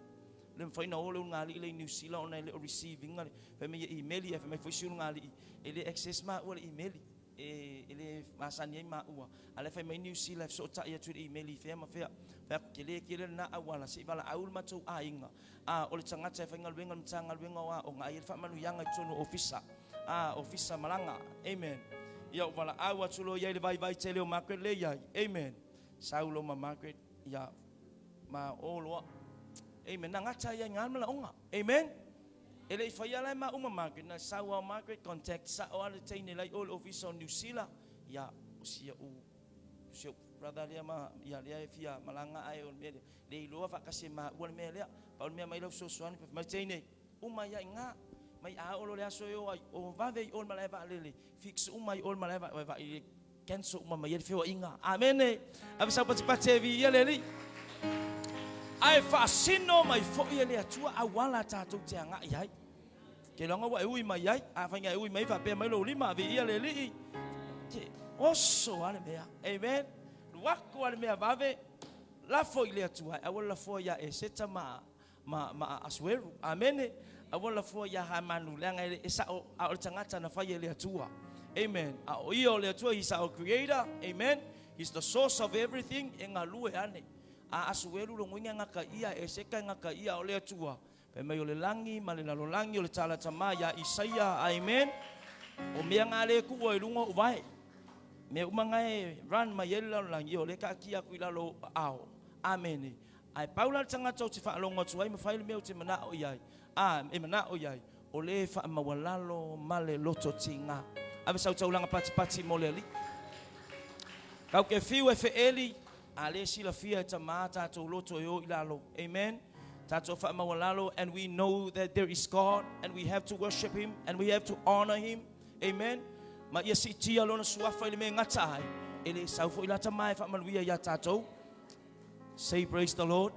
Le mafai ona o le ulugalii lea i Niu Sila ona e le o receive ina le fai mai e email ia, fai mai foi si ulugalii e le access maua le email e le masani ai maua. A o la e fai mai Niu Sila e fesootai atu i le email i fea ma fea. Fai atu tele tele lena auala se i valaau le matou aiga. A o le tagata e faigaluega i le Matagaluega o Aoga ai le faamanuiaga i totonu o ofisa. A ofisa malaga. Amen. Ia o valaau atu loa i ai le vaivai tele o Margaret le i ai. Amen. Sau loa ma Margaret ia ma o loa. Amen. Na gata ia i ngā manaoga. Amen. E le i faia la e maua ma Margaret. Na sau ao Margaret contact sa o ale teine lai o le ofisa o New Zealand. Ia o sia u si ou brother lea ma ia lea e fia malaga ae o le mea lea. Le iloa faatasi e maua le mea lea. Pau le mea mai lau fesoasoani pe mai teine uma ia i ngā. Mai a o lo le aso e o ai o vave i o le malae vaalele. Fix uma i o le malae vaalele. Cancel uma mai ai le feoaiga. Amene. Ave sau patipati e viia le Alii. Ae faasino mai foi e le Atua auala tatou te agai ai. Ke loga ua e ui mai ai, a faiga e ui mai faapea mai lou lima, viia le Alii. Ke oso a le mea. Amen. Luaku a le mea vave, lafo i le Atua, aua le lafoa ia Eseta ma ma Asueru. Amene. Aua le lafoa ia Hamanu, leaga e le sao a o le tagata na fai e le Atua. Amen. A o ia o le Atua, he's our creator. Amen. He's the source of everything. E galue ane. A Asueru logoina e gata ia, Eseta e gata ia o le Atua. Fai mai o le lagi ma le lalolagi o le tala tama ia Isaia. Amen. O mea ngā le kuua i lunga o uvae. Mea uma ngā e run mai ai le lalolagi, o le kaatia atu i lalo o ao. Amene. Ae pau la le tagata ou te faalogo atu ai ma fai le mea ou te manao i ai, a, e manao i ai, o le faamaualalo ma le loto tiga. Ave sau taulaga patipati mo le Alii. Kau ke fiu e feeli, a le silafia e tamā tatou loto e o i lalo. Amen. Tatou faamaualalo, and we know that there is God, and we have to worship Him, and we have to honor Him. Amen. Ma ia siitia lona suafa i le mea e gata ai, e le sau foi la tamā e faamanuia iā tatou. Say praise the Lord.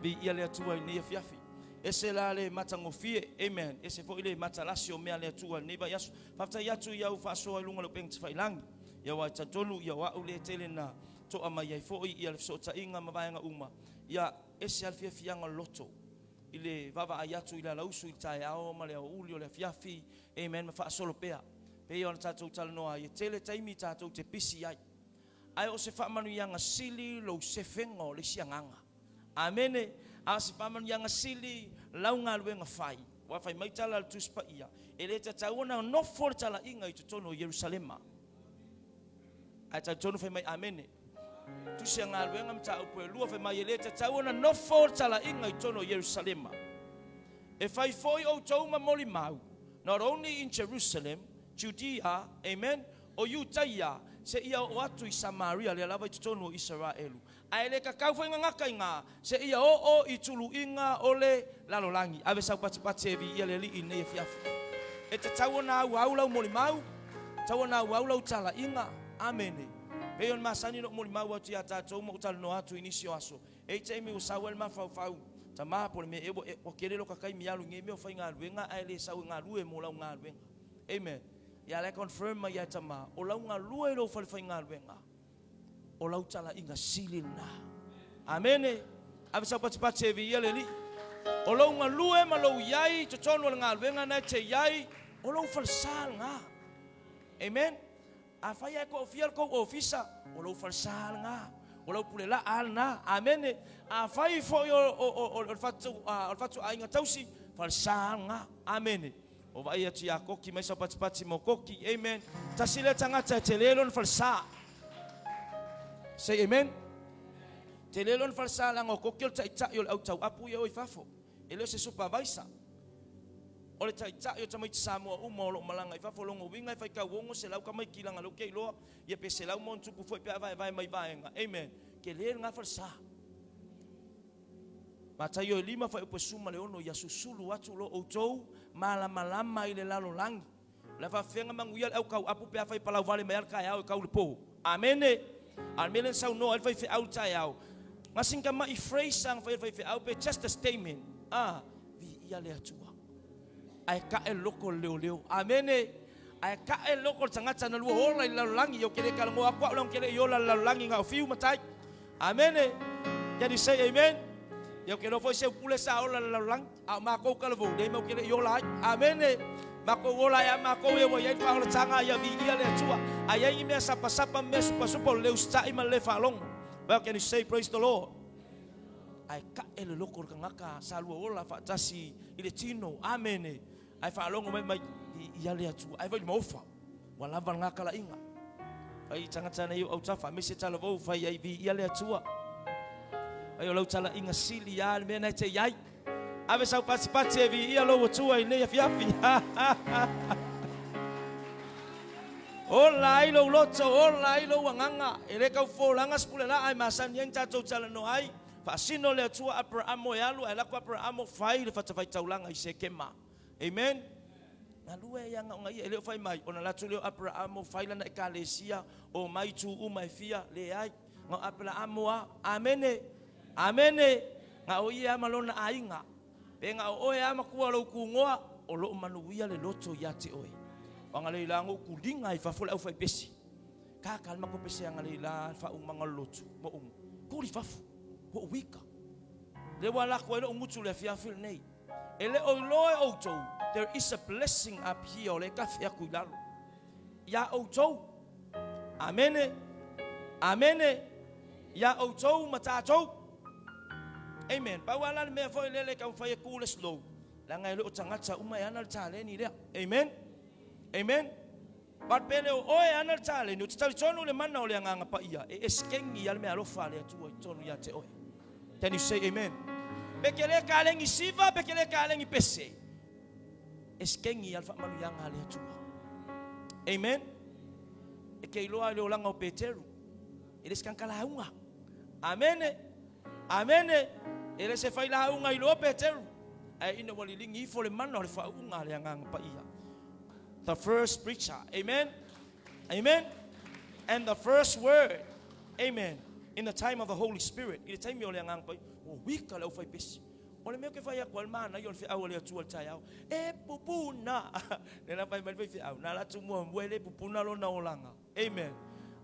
Viia le Atua i lenei afiafi. Ese la le matagofie. Amen. Ese foi le matalasi o mea le Atua i lenei vaiaso. Faafetai atu i au faasoa i luga o le upega tafailagi. Ia aua e talitonu ia o au le tele na toa mai ai foi ia le fesootaiga ma vaega uma. Ia ese lava le fiafiaga o le loto i le vaavaai atu i le alausu i le taeao ma le aoauli o le afiafi. Amen. Ma faasolo pea. Pei ona tatou talanoa ai, e tele taimi tatou te pisi ai. Ae o se faamanuiaga sili lou sefega o le isi agaga. Amene. A o se faamanuiaga sili lau galuega fai. Ua fai mai tala a le Tusi Paia, e le tatau ona nofo le talaiga i totonu o Ierusalema. Ae talitonu fai mai amene. Tusi a galuega mataupu e lua fai mai e le tatau ona nofo le talaiga i totonu o Ierusalema. E fai foi outou ma molimau, not only in Jerusalem, Judea, amen, o Iutaia, seia oo atu i Samaria, lea lava i totonu o Isaraelu. Ae le tatau foi gagata i gā, seia oo i tuluiga o le lalolagi. Ave sau patipati e viia le Alii i lenei afiafi. E tatau ona auau lau molimau, tatau ona auau lau talaiga. Amene. Pei ona masani ona ou molimau atu iā tatou ma ou talanoa atu i nisi o aso. E i ai taimi ua sau ai le mafaufau, Tama, po o le mea ea ua tele lota taimi e alu i nei mea o faigaluega ae le sau e galue mo lau galuega. Amen. Ia la e confirm mai ia e tama, o lau galue i lou fale faigaluega, o lau talaiga sili lena. Amene. Ave sau patipati e viia le Alii. O lou galue ma lou iai i totonu o le galuega na e te iai, o lou falesa lena. Amen. Afai ae toafia le tou ofisa, o lou falesa lena, o lau pule laa lena. Amene. Afai foi o le fatuaiga tausi, falesa lena. Amene. O vaai atu ia Koki mai sau patipati mo Koki. Amen. Tasi lea tagata e tele lona falesa. Say amen. Tele lona falesa leaga o Koki o le taitai o le au tauapu ia o i fafo. E le o se supervisor. O le taitai o tamaiti Samoa uma o lo o malaga i fafo, lona uiga e faitau 600 tamaiti leaga lea ou te iloa ia pe 100 ma ona tupu foi pe a vaevae mai vaega. Amen. Tele lena falesa. Mataio e 5 fuaiupu e 16, Ia susulu atu lo outou malamalama i le lalolagi. O le a faafefea ona manuia le au tauapu pe afai e palau vale mai lava le taeao e tau i le po? Amene! A o le mea lea na saunoa ai le faifeau i le taeao, na sina tamai phrase lava na fai e le faifeau pe just a statement, a, Viia le Atua. Ae tae le loto o le leoleo. Amene! Ae tae le loto o le tagata na lua ola i le lalolagi. Ou te le talanoa atu au leaga ou te le i ola i le lalolagi na o fiu matai. Amene! Can you say amen? Ia ou te iloa foi seu pule sa ola i le lalolagi, a o matou talavou, leai matou te le i ola ai. Amene! Matou ola ai a matou e ua i ai le faaolataga, ia viia le Atua. A i ai ni mea sapasapa ma mea supasupa, o le le usitai ma le le faalogo. Well, can you say praise the Lord? Ae tae le loto o le tagata sa lua ola faatasi i le tino. Amene! Ae faalogo mai mai viia le Atua. Ae vai le maofa. Ua lava lena talaiga. Fai i tagata nei o autafa, aemaise talavou, fai ai viia le Atua. Fai o lau talaiga sili a le mea na e te i ai. Ave sau patipati e viia lou Atua i lenei afiafi. Ola ai lou loto, ola ai lou agaga. E le tau folaga se pule laa e masani ai na tatou talanoa ai. Faasino le Atua Aperamo e alu, ae lako Aperamo fai le fatafaitaulaga i Sekema. Amen. Galue ai aga ona ia, e le o fai mai, ona alu atu lea o Aperamo fai lana ekalesia, omai itu uma e fia, leai. Na o Aperamo a, amene, amene, na o ia ma lona aiga. Pe na o oe a matua lou kugoa, o loo manuia le loto ia te oe. O agalelei la na ou tuliga ai fafo le aufaipesi. Kaka le matou pese agalelei la faaumaga o le lotu ma ou tuli fafo, ua ou ika. Lea ua ala atu ai lou gutu i le afiafi lenei. E le o iloa e outou, there is a blessing up here o lea e tafe atu i lalo iā outou. Amene. Amene. Iā outou ma tatou. Amen. Pau lava la le mea foi lele e taumafai e tu le slow, leaga e le o tagata uma e ana le taleni lea. Amen. Amen. But pe le o oe e ana le taleni, ou te talitonu i le mana o le Agaga Paia e eskengi ai le meaalofa a le Atua i totonu ia te oe. Can you say amen? Pe ke le kalegi siva, pe ke le kalegi pese, eskengi ai le faamanuiaga a le Atua. Amen. E ke iloa i le olaga o Peteru, e le se tagata lauga. Amene. Amene. E le se failauga iloa Peteru, ae ina ua liligi ifo le mana o le faauuga a le Agaga Paia. The first preacher. Amen. Amen. And the first word. Amen. In the time of the Holy Spirit. I le taimi o le Agaga Paia. Ua wika le au faipesi. O le mea ou te fai atu ai le manaia o le feau a le Atua i le taeao. E pupuna. Lea la fai mai le faifeau. Na alu atu muamua e le pupuna lona olaga. Amen.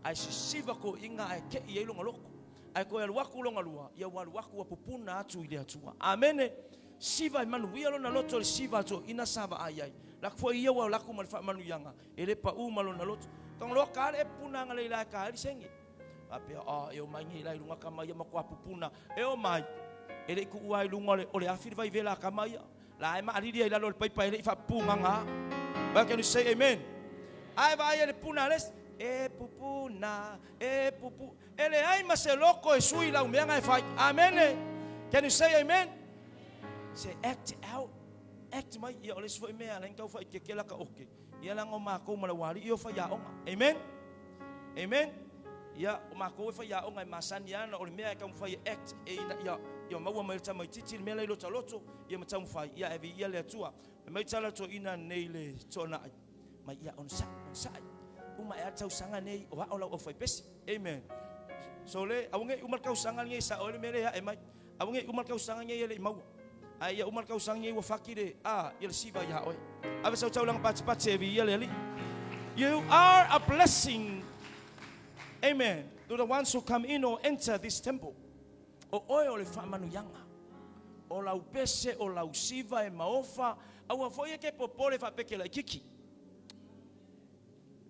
Ae sisiva toeaiina ae kei ai lona loto. Ae toe alu atu lona lua, ia ua alu atu ua pupuna atu i le Atua. Amene. Siva e manuia lona loto i le siva a toeaiina sa vaai ai. Lako foi ia ua alu atu ma le faamanuiaga, e le pau ma lona loto. Tagaloa ka le e pupuna agalei la e ka ai le senge. Faapea, ah, e omai nei la i luga tama ia matua pupuna. E omai, e le i tuua i luga o le afi le vaivela a tama ia. La e maalili ai lalo o le paipa e le i faapupugaga. Well, can you say amen? Ae vaai ai le puna a le isi, e pupuna, e pupu. E leai ma se loko e sui lau mea na e fai. Amene. Can you say amen? Se act out. Act mai. Ia o le isi foi mea ala i tau faaikekela ka oke. Ia leaga o makou ma le ualii o faiaoga. Amen. Amen. Ia o makou e faiaoga e masani ana o le mea e taumafai e act e ina ia ia maua mai le tamaititi le mea la i lota loto ia ma taumafai ia e viia le Atua. Fai mai tala toeaina nei le toanai mai ia onosai onosai uma e a le tausaga nei o ao lau aufaipese. Amen. So le aua nei uma le tausaga lenei sao ai le mea lea e ae mai. Aua nei uma le tausaga nei e le i maua. Ae ia uma le tausaga nei ua faki le a ia le siva ia oe. Ave sau taulaga patipati e viia le Alii. You are a blessing. Amen. To the ones who come in or enter this temple. O oe o le faamanuiaga. O lau pese, o lau siva e maofa, aua foi e ke popole faapeke laititi.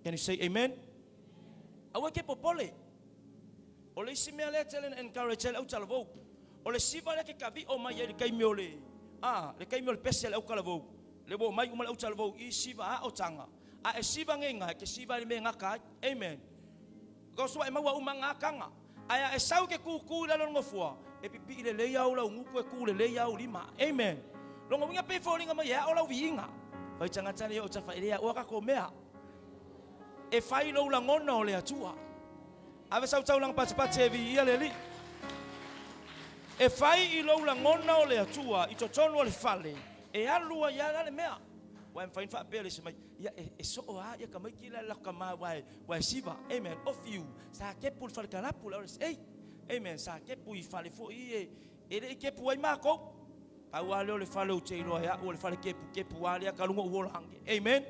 Can you say amen? Aua e ke popole. O le isi mea lea e tele na encourage ai le autalavou, o le siva lea ke kaviʻo mai ai le taimi o le, a, le taimi o le pese a le autalavou, le ua omai uma le autalavou i siva a otaga, a e siva nei ga, e ke siva i le mea e gata ai. Amen. Because ua e maua uma ga taga. Ae a e sau ke kūkū i lalo o le nofoa, e pipii lelei au lau gutu e kū lelei au lima. Amen. Lona uiga pei e foliga mai e aʻo lau viiga. Fai tagata nei o tafa e le aʻoa tatou mea. E fai lou lagona o le Atua. Ave sau taulaga patipati e viia le Alii. E fai i lou lagona o le Atua i totonu o le fale, e alu ai lava la le mea. Aua e mafai ona faapea le isi mai, ia e, e soo lava ia tamaiti la e lako tama aua e, aua e siva. Amen. O fiu, sa kepu i le fale kalapu le RSA. Amen. Sa kepu i fale foi e, e le i kepu ai matou. Pau lava lea o le fale ou te iloa e au o le fale kepukepu lava lea talu ona ou ola ange. Amen.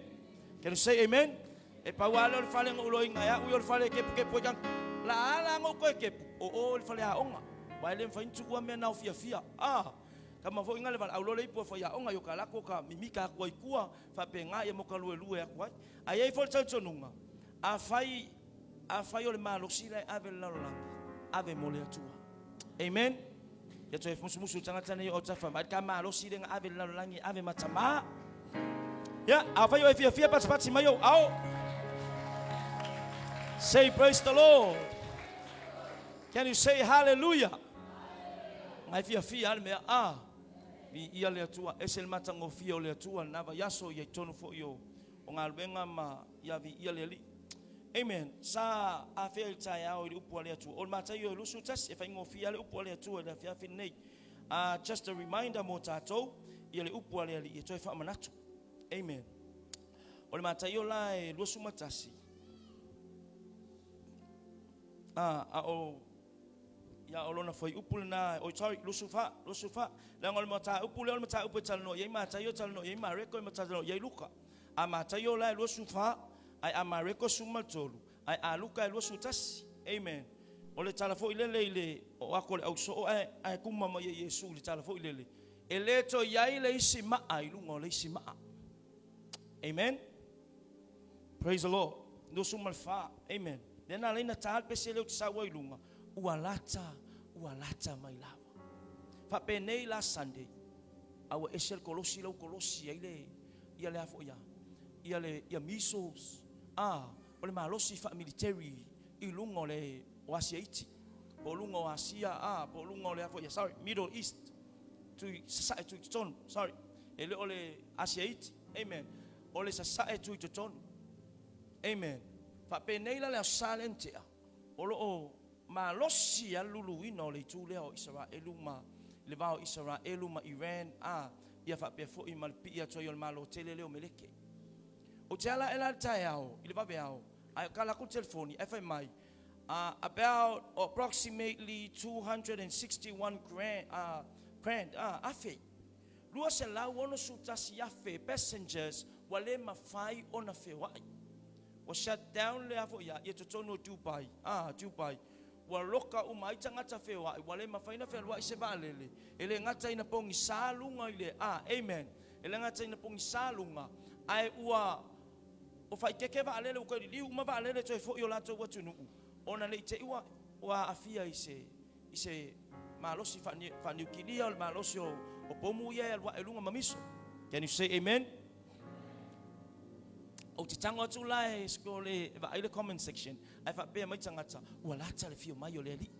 Can you say amen? E pau lava lea o le fale na ou iloaina e au ia o le fale e kepukepu ai tagata. La a la na ou toe kepu, o o i le faleaoga. Aua e le mafai ona tuua mea na o fiafia. Ah, tama foi na le valaau loa le ipu e faiaoga i o ka lako ka mimita atu ai i tua, faapena ia mo ka luelue atu ai. Ae i ai foi le talitonuga, afai, afai o le malosi la e ave i le lalolagi, ave mo le Atua. Amen. Ia toe musumusu i tagata nei o autafa mai ka malosi le na ave i le lalolagi e ave ma tamā. Ia, afai o e fiafia patipati mai ou ao. Say praise the Lord. Can you say hallelujah? Ngai fiafia a le mea a. Mi ia le Atua, ese le matagofie o le Atua lena vaiaso ia i totonu foi o o galuega ma ia viia le Alii. Amen. Sa afea i le taeao i le upu a le Atua. O le Mataio e 21, e faigofie lava le upu a le Atua i le afiafi lenei. Just a reminder mo tatou, ia le upu a le Alii e toe faamanatu. Amen. O le Mataio la e 21, a o Ia, o lona fuaiupu lena, oi, sorry, 24, 24. Leaga o le mataupu lea o le mataupu e talanoa i ai Mataio, talanoa i ai Mareko, e talanoa i ai Luka. A Mataio la e 24, ae a Mareko e 13, ae a Luka e 21. Amen. O le tala foi lele i le o ako le ausoo ae, ae kuma mai e Iesu i le tala foi lele. E le toe i ai le isi maa i luga o le isi maa. Amen. Praise the Lord. 24. Amen. Lea na ala ai na ta le pese lea ou te sau ai i luga, ua lata, ua lata mai lava. Faapenei last Sunday, a ua ese le kolosi la ua kolosi ai le, ia le a foi a, ia le, ia measles, a, o le malosi faa-military i luga o le, o Asia iti, po o luga o Asia, a, po o luga o le a foi a, sorry, Middle East, tui, sasae tui totonu, sorry, e le o le Asia iti, amen, o le sasae tui totonu. Amen. Faapenei la le Aso Sa lea na tea, o lo o malosi lava le luluina o le itu lea o Isaraelu ma le va o Isaraelu ma Iran, a, ia faapea foi ma le pii atu ai o le Malo tele lea o Meleke. Ou te ala ae la i le taeao, i le vaveao, ae kala atu le telefoni ae fai mai, about approximately 261 grand, grand, afe, 261,000 passengers ua le mafai ona feoai. Ua shut down le a foi a, ia totonu o Dubai, ah, Dubai. Ua loka uma ai tagata feoai, ua le mafai ona fealuai se vaalele. E le gata ina pogisa luga i le, ah, amen. E le gata ina pogisa luga, ae ua o faaikeke vaalele, ua toe liliu uma vaalele toe foi i o latou atunuu, ona ne i te i ua, ua aafia i se, i se malosi faaniukilia o le malosi o, o pomu ia e alu ae i luga ma miso. Can you say amen? Ou te tago atu la e scroll e vaai le comment section ae faapea mai tagata, ua lata le afio mai o le Alii.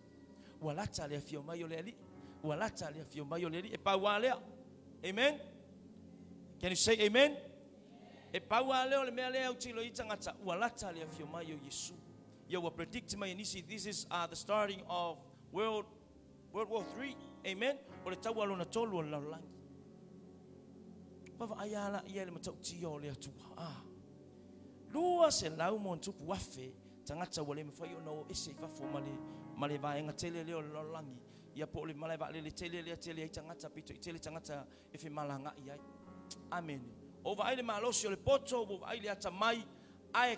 Ua lata le afio mai o le Alii. Ua lata le afio mai o le Alii. E pau lava lea. Amen? Can you say amen? E pau lava lea o le mea lea e autilo ai tagata, ua lata le afio mai o Iesu. Ia ua predict mai e nisi, this is the starting of World, World War 3. Amen. O le taua lona tolu o le lalolagi. Vaavaai lava laia i le matautia o le Atua. Ah. 200,000 tagata ua le mafai ona o ese i fafo ma le, ma le vaega tele lea o le lalolagi. Ia po o le malae vaalele tele lea tele ai tagata, pito i tele tagata e femalagaai ai. Amene. O vaai le malosi o le poto, ua vaai le atamai, ae,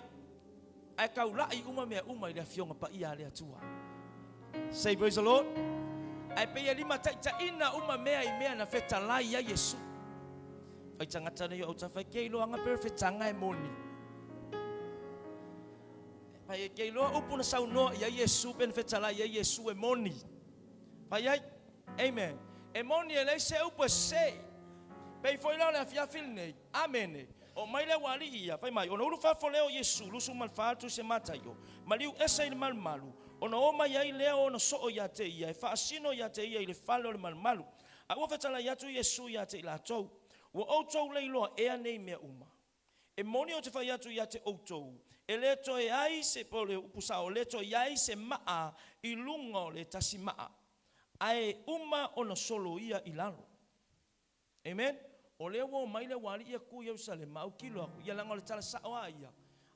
ae taulai uma mea uma i le Afioga Paia a le Atua. Say praise the Lord. Ae pei e limataitaiina uma mea i mea na fetalai ai Iesu. Fai tagata nei o autafa e ke iloaga pe o le fetaga e moni. Fai e ke iloa upu na saunoa i ai Iesu pe na fetalai ai Iesu e moni. Fai ai. Amen. E moni e leai se upu e sese. Pei foi la o le afiafi lenei. Amene. Oo mai lea ua alii ia, fai mai, ona ulu fafo lea o Iesu, 24 tusi e Mataio, maliu ese i le malumalu, ona o mai ai lea o ona soo ia te ia, e faasino ia te ia i le fale o le malumalu. A ua fetalai atu Iesu ia te i latou, Ua outou le iloa ea nei mea uma? E moni ou te fai atu ia te outou, e le toe ai se, po o le upu sao, e le toe i ai se maa i luga o le tasi maa. Ae uma ona soloia i lalo. Amen. O lea ua omai le aualii ia ku i Ierusalema, autilo atu, ia leaga o le tala sao lava ia,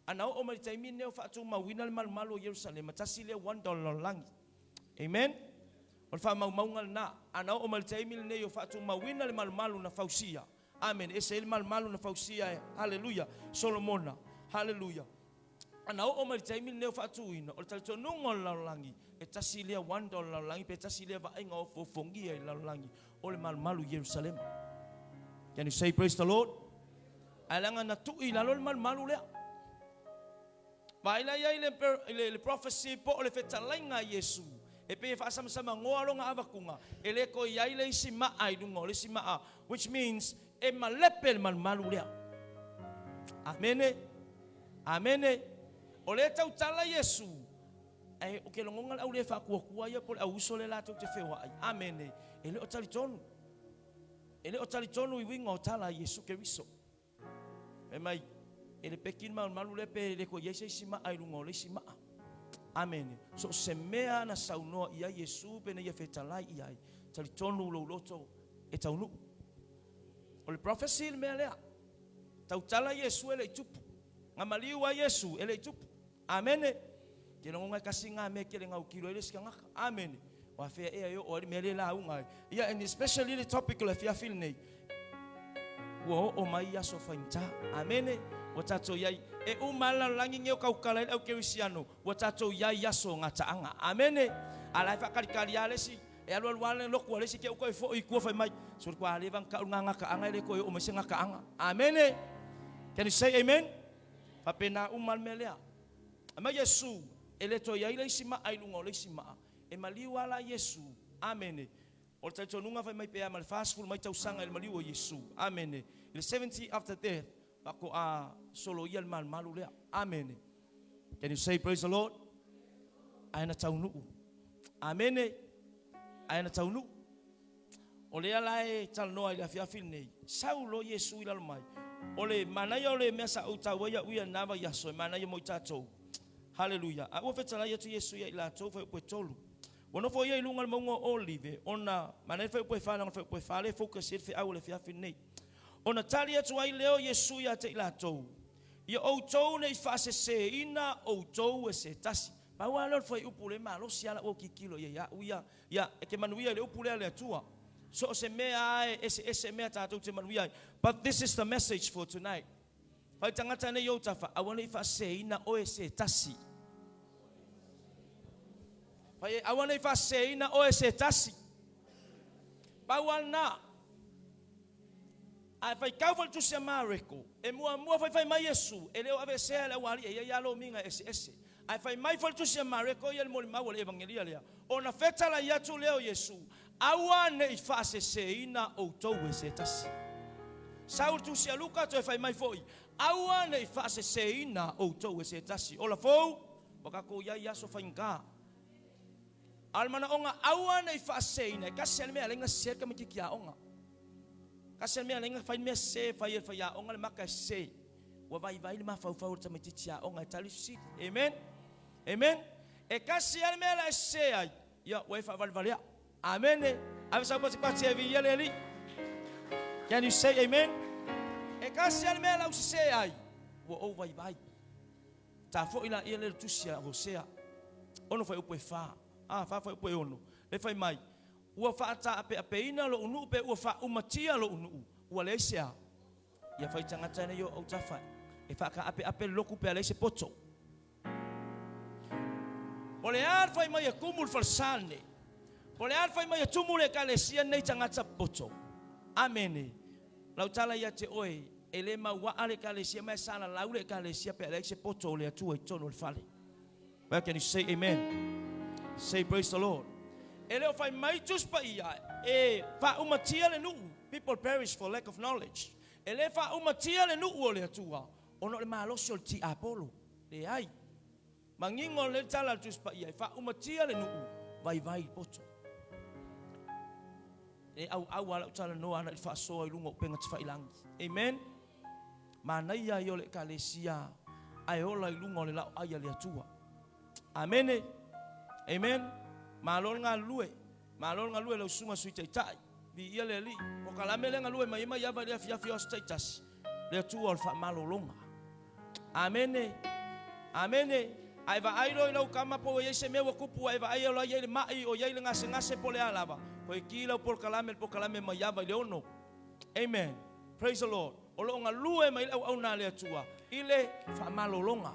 ana oo mai i le taimi lenei o faatumauina le malumalu o Ierusalema, tasi lea wonder o le lalolagi. Amen. O le faamaumauga lena. Ana oo mai i le taimi lenei o faatumauina le malumalu na fausia. Amen. E ese ai le malumalu na fausia e, haleluia, Solomona. Haleluia. Ana oo mai i le taimi lenei o faatuina, o le talitonuga o le lalolagi, e tasi lea wonder o le lalolagi, pe tasi lea vaaiga ofoofogia i le lalolagi, o le malumalu i Ierusalema. Can you say praise the Lord? Ae leaga na tuu i lalo le malumalu lea. Vaai la i ai le prophecy po o le fetalaiga a Iesu, e pei e faasamsamagoa lona avatuga, e le toe i ai le isi maa i luga o le isi maa, which means e malepe le malumalu lea. Amene. Amene. O lea e tautala Iesu, ae ou te lagona le au le faatuatua ia po o le au uso lea latou te feoai. Amene. E le o talitonu. E le o talitonu i uiga o tala a Iesu Keriso. Fai mai, e le peki le malumalu lea pe le toe i ai se isi maa i luga o le isi maa. Amene. So o se mea na saunoa i ai Iesu pe na ia fetalai i ai, talitonu lou loto e taunuu. O le prophecy le mea lea. Tautala Iesu e le i tupu. Na maliu ai Iesu e le i tupu. Amene. Ke lagona e kasi ngā mea ke le ngaukilo ai le isi tagata. Amene. O afea ea e oo ai le mea lea lauga ai. Ia, and especially le topic o le afiafi lenei. Ua oo mai i aso faigata. Amene. Ua tatou i ai. E uma lava le lalolagi nei o tautala ai le au kerisiano. Ua tatou i ai i aso o gataaga. Amene. A la e faakalikali lava le isi. E alualu lava le lotu a le isi te i toe foi i tua fai mai, sole ua leva ona tau lena gataaga e le toe oo mai se gataaga. Amene. Can you say amen? Faapena uma le mea lea. Aumai Iesu, e le toe i ai le isi maa i luga o le isi maa. E maliu lava la Iesu. Amene. O le talitonuga fai mai pe a ma le 40 mai tausaga i le maliu o Iesu. Amene. I le 70 after death, faatoa soloia le malumalu lea. Amene. Can you say praise the Lord? Ae na taunuu. Amene. Ae na taunuu. O lea la e talanoa i le afiafi lenei, sau loa Iesu i lalo mai. O le manaia o le mea sa ou tau ai au ia i lena vaiaso, e manaia mo i tatou. Haleluia. A ua fetalai atu Iesu ia i latou fuaiupu e tolu. Ua nofo ia i luga o le mauga o Olive, ona, manaia le fuaiupu e fa, leaga o le fuaiupu e fa lea e focus i ai le feau o le afiafi lenei. Ona tali atu ai lea o Iesu ia te i latou, Ia outou ne i faaseseina outou e se tasi. Pau lava lea o le fuaiupu lea e malosi lava lau autitilo i ai au ia. Ia, e te manuia i le upu lea a le Atua. So o se mea lava e eseese mea tatou te manuia ai. But this is the message for tonight. Fai tagata nei ou tafa, aua ne i faaseseina oe e se tasi. Fai e, aua ne i faaseseina oe e se tasi. Pau lava lena. Ae faitau foi le tusi a Mareko, e muamua foi fai mai Iesu, e le o aveesea e le aualii, e i ai lava lomiga eseese. Ae fai mai foi le tusi a Mareko ia le molimau o le Evagelia lea, ona fetalai atu lea o Iesu, Aua ne i faaseseina outou e se tasi. Sau le tusi a Luka toe fai mai foi, Aua ne i faaseseina outou e se tasi. Ola fou, ua tatou i ai i aso faigata. A o le manaoga, aua ne i faaseseina, e tasi lava le mea e ala ai ona sese le tamaitiiti aoga. Tasi lava le mea e ala ai ona fai le mea sese e fai e le faiaoga le maka e sese. Ua vaivai le mafaufau o le tamaitiiti aoga e tali fesili. Amen? Amen? E tasi lava le mea o le a e sese ai, ia ua e faavalevalea. Amene. Ave sau patipati e viia le Alii. Can you say amen? E tasi lava le mea o le a ou sese ai, ua ou vaivai. Ta foi laia lea i le tusi a Hosea, ono fuaiupu e fa, a, fa fuaiupu e ono, le fai mai, Ua faataapeapeina lou nuu pe ua faaumatia lou nuu, ua leai se a? Ia fai tagata nei o autafa e faataapeape le lotu pe a leai se poto. Po o le a le fai mai e tumu le falesa lenei, po o le a le fai mai e tumu le ekalesia lenei tagata poto. Amene. Lau tala ia te oe, e le mauaa le Ekalesia ma e salalau le Ekalesia pe a leai se poto o le Atua i totonu o le fale. Well, can you say amen? Say praise the Lord. E le o fai mai Tusi Paia e faaumatia le nuu. People perish for lack of knowledge. E le faaumatia le nuu o le Atua ona o le malosi o le tiapolo. Leai. Manino lelei le tala a le Tusi Paia, e faaumatia le nuu, vaivai i poto. E auau lava lau talanoa ana i le faasoa i luga o upega tafailangi. Amen. Manaia ia o le Ekalesia ae ola i luga o le laoai a le Atua. Amene. Amen. Malo le galulue. Malo le galue i lau susuga Sui Taitai. Viia le Alii. Polokalame lea e galue mai ai Maiava i le afiafi o aso taitasi, le Atua o le faamalologa. Amene. Amene. A e vaai loa i lau kama po ua i ai se mea ua tupu, a e vaai o la e i ai le mai, o i ai le gasegase po o le a lava, toe ki lau polokalame i le polokalame Maiava i le 6. Amen. Praise the Lord. O lo o galue mai le auauna a le Atua i le faamalologa.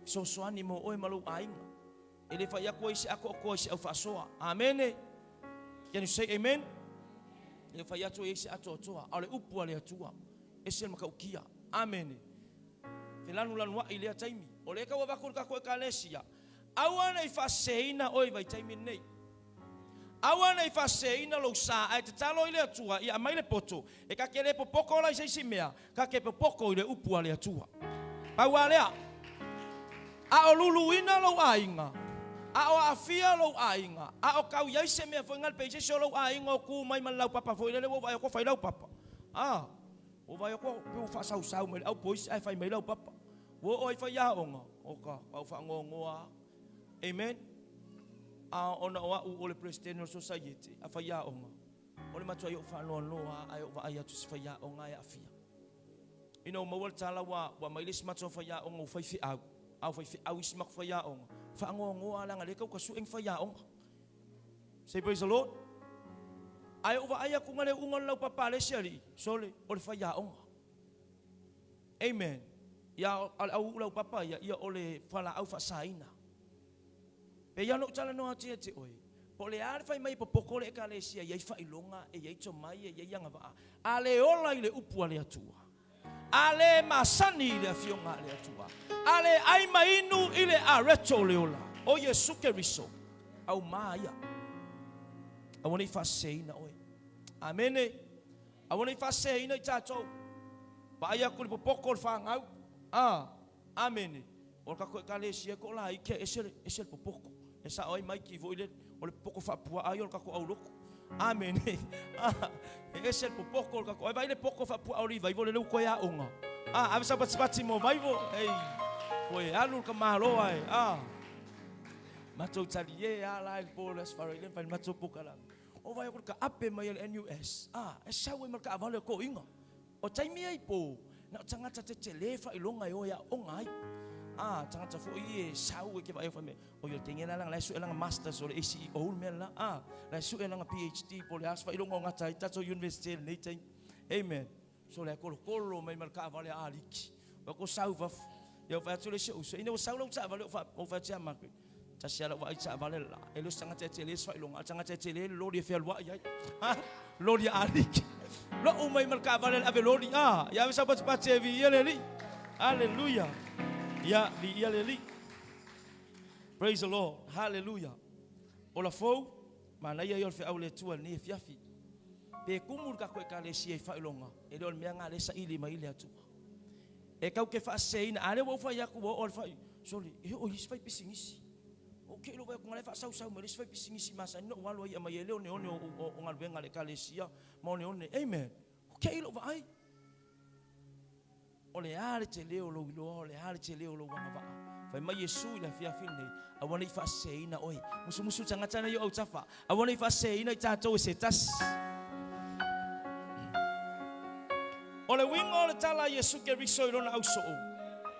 Fesoasoani mo oe ma lou aiga. E le fai atu ai se atoatoa i se au faasoa. Amene. Can you say amen? E le fai atu ai se atoatoa, a o le upu a le Atua, ese le matautia. Amene. Felanulanuai i lea taimi. O lea e tau avatu i le tatou Ekalesia, aua ne i faaseseina oe i vaitaimi lenei. Aua ne i faaseseina lou sa, ae tatalo i le Atua ia aumai le poto, e ta te le popoto la i se isi mea, ta te popoto i le upu a le Atua. Pau lava lea. A o luluina lou aiga, a o aafia lou aiga, a o tau i ai se mea foi nale pe i se isi o lou aiga o tu mai ma le laupapa foi lele ua ou vaai atu o fai laupapa. A, ua ou vaai atu pei ua faasausau mai le au poisi ae fai mai laupapa. Ua oo ai faiaoga, oka, ua faanoanoa lava. Amen. A ona o au o le Peresetene o le Sosaiete a faiaoga, o le matuai ou faanoanoa lava ae ou vaai atu i se faiaoga e aafia. Ina ua maua le tala ua ua aumai le isi matou faiaoga ua fai feau, a ua fai feau isi matou faiaoga, faanoanoa lava leaga o lea e tau tasue ni faiaoga. Say praise the Lord. Ae ou vaai atu na le uga o le laupapa a le isi alii, sole, o le faiaoga. Amen. Ia, a o le au uu laupapa ia, ia o le fualaau faasaina. Pei lava ona ou talanoa atu ia te oe, po o le a le fai mai e popoto le Ekalesia e i ai faailoga, e i ai tomai, e i ai agavaa, a le ola i le upu a le Atua, a le masani i le Afioga a le Atua, a le ai ma inu i le areto o le ola o Iesu Keriso, auma ia. Aua ne i faaseseina oe. Amene. Aua ne i faaseseina i tatou. Vaai atu i le popoto o le fanau. A, amene. O le tatou Ekalesia ko laiti e ese le, ese le popoto. E sao ai Maiki foi lele, o le popoto faapuaa ia o le tatou aulotu. Amene. A, e ese le popoto o le tatou, ai vaai le poto faapuaa o Livaivo lele ua toe aoga. A, ave sau patipati mo Vaivo. Ei, toe alu le tamaloa e. A, matou talie a la i le po o le Aso Faraile ma fai le matou polokalame. O vai aku le taape mai a le NUS, a, e sau ai ma le taavale o toeaiina. O taimi ia i po, na o tagata tetele faailoga e o e aoga ai. A, tagata foi ia e sau e ke vaai fai mai, oi o le teine la la e sue lana masters o le ACEO le mea la. A, la e sue lana PhD po o le a se faailoga o gata ai tatou university i lenei taimi. Amen. So le kolokolo mai ma le taavale a aliki. Ua ko sau fafo. Ia fai atu le isi uso. Ina ua sau lau taavale o fai atu ia Margaret. Tasi ala vaai taavale la. E le o se tagata e tele se faailoga. A o le tagata e tele le loli e fealuai ai. Ha? Loli a aliki. Lou mai ma le taavale le ave loli. Ah, ia ave sau patipati e viia le Alii. Hallelujah. Ia, viia le Alii. Praise the Lord. Hallelujah. Ola fou, manaia ia o le feau a le Atua i lenei afiafi. Pe kumu le tatou Ekalesia i faailoga, e le o le mea lena o lea e saili mai ai le Atua. E kau ke faaseseina, a lea ua ou fai atu ua oo le fai, sole, e oo i isi fai pisinisi. Ou te iloa atu la e faasausau mai le isi fai pisinisi masani na ou alu ai e aumai ai le oneone o galuega a le Ekalesia ma oneone. Amen. Ou te iloa vaai. O le a le tele o lou iloa, o le a le tele o lou agavaa. Fai mai Iesu i le afiafi lenei, aua ne i faaseseina oe. Musumusu tagata nei o autafa, aua ne i faaseseina i tatou e se tasi. O le uiga o le tala a Iesu Keriso i lona ausoo,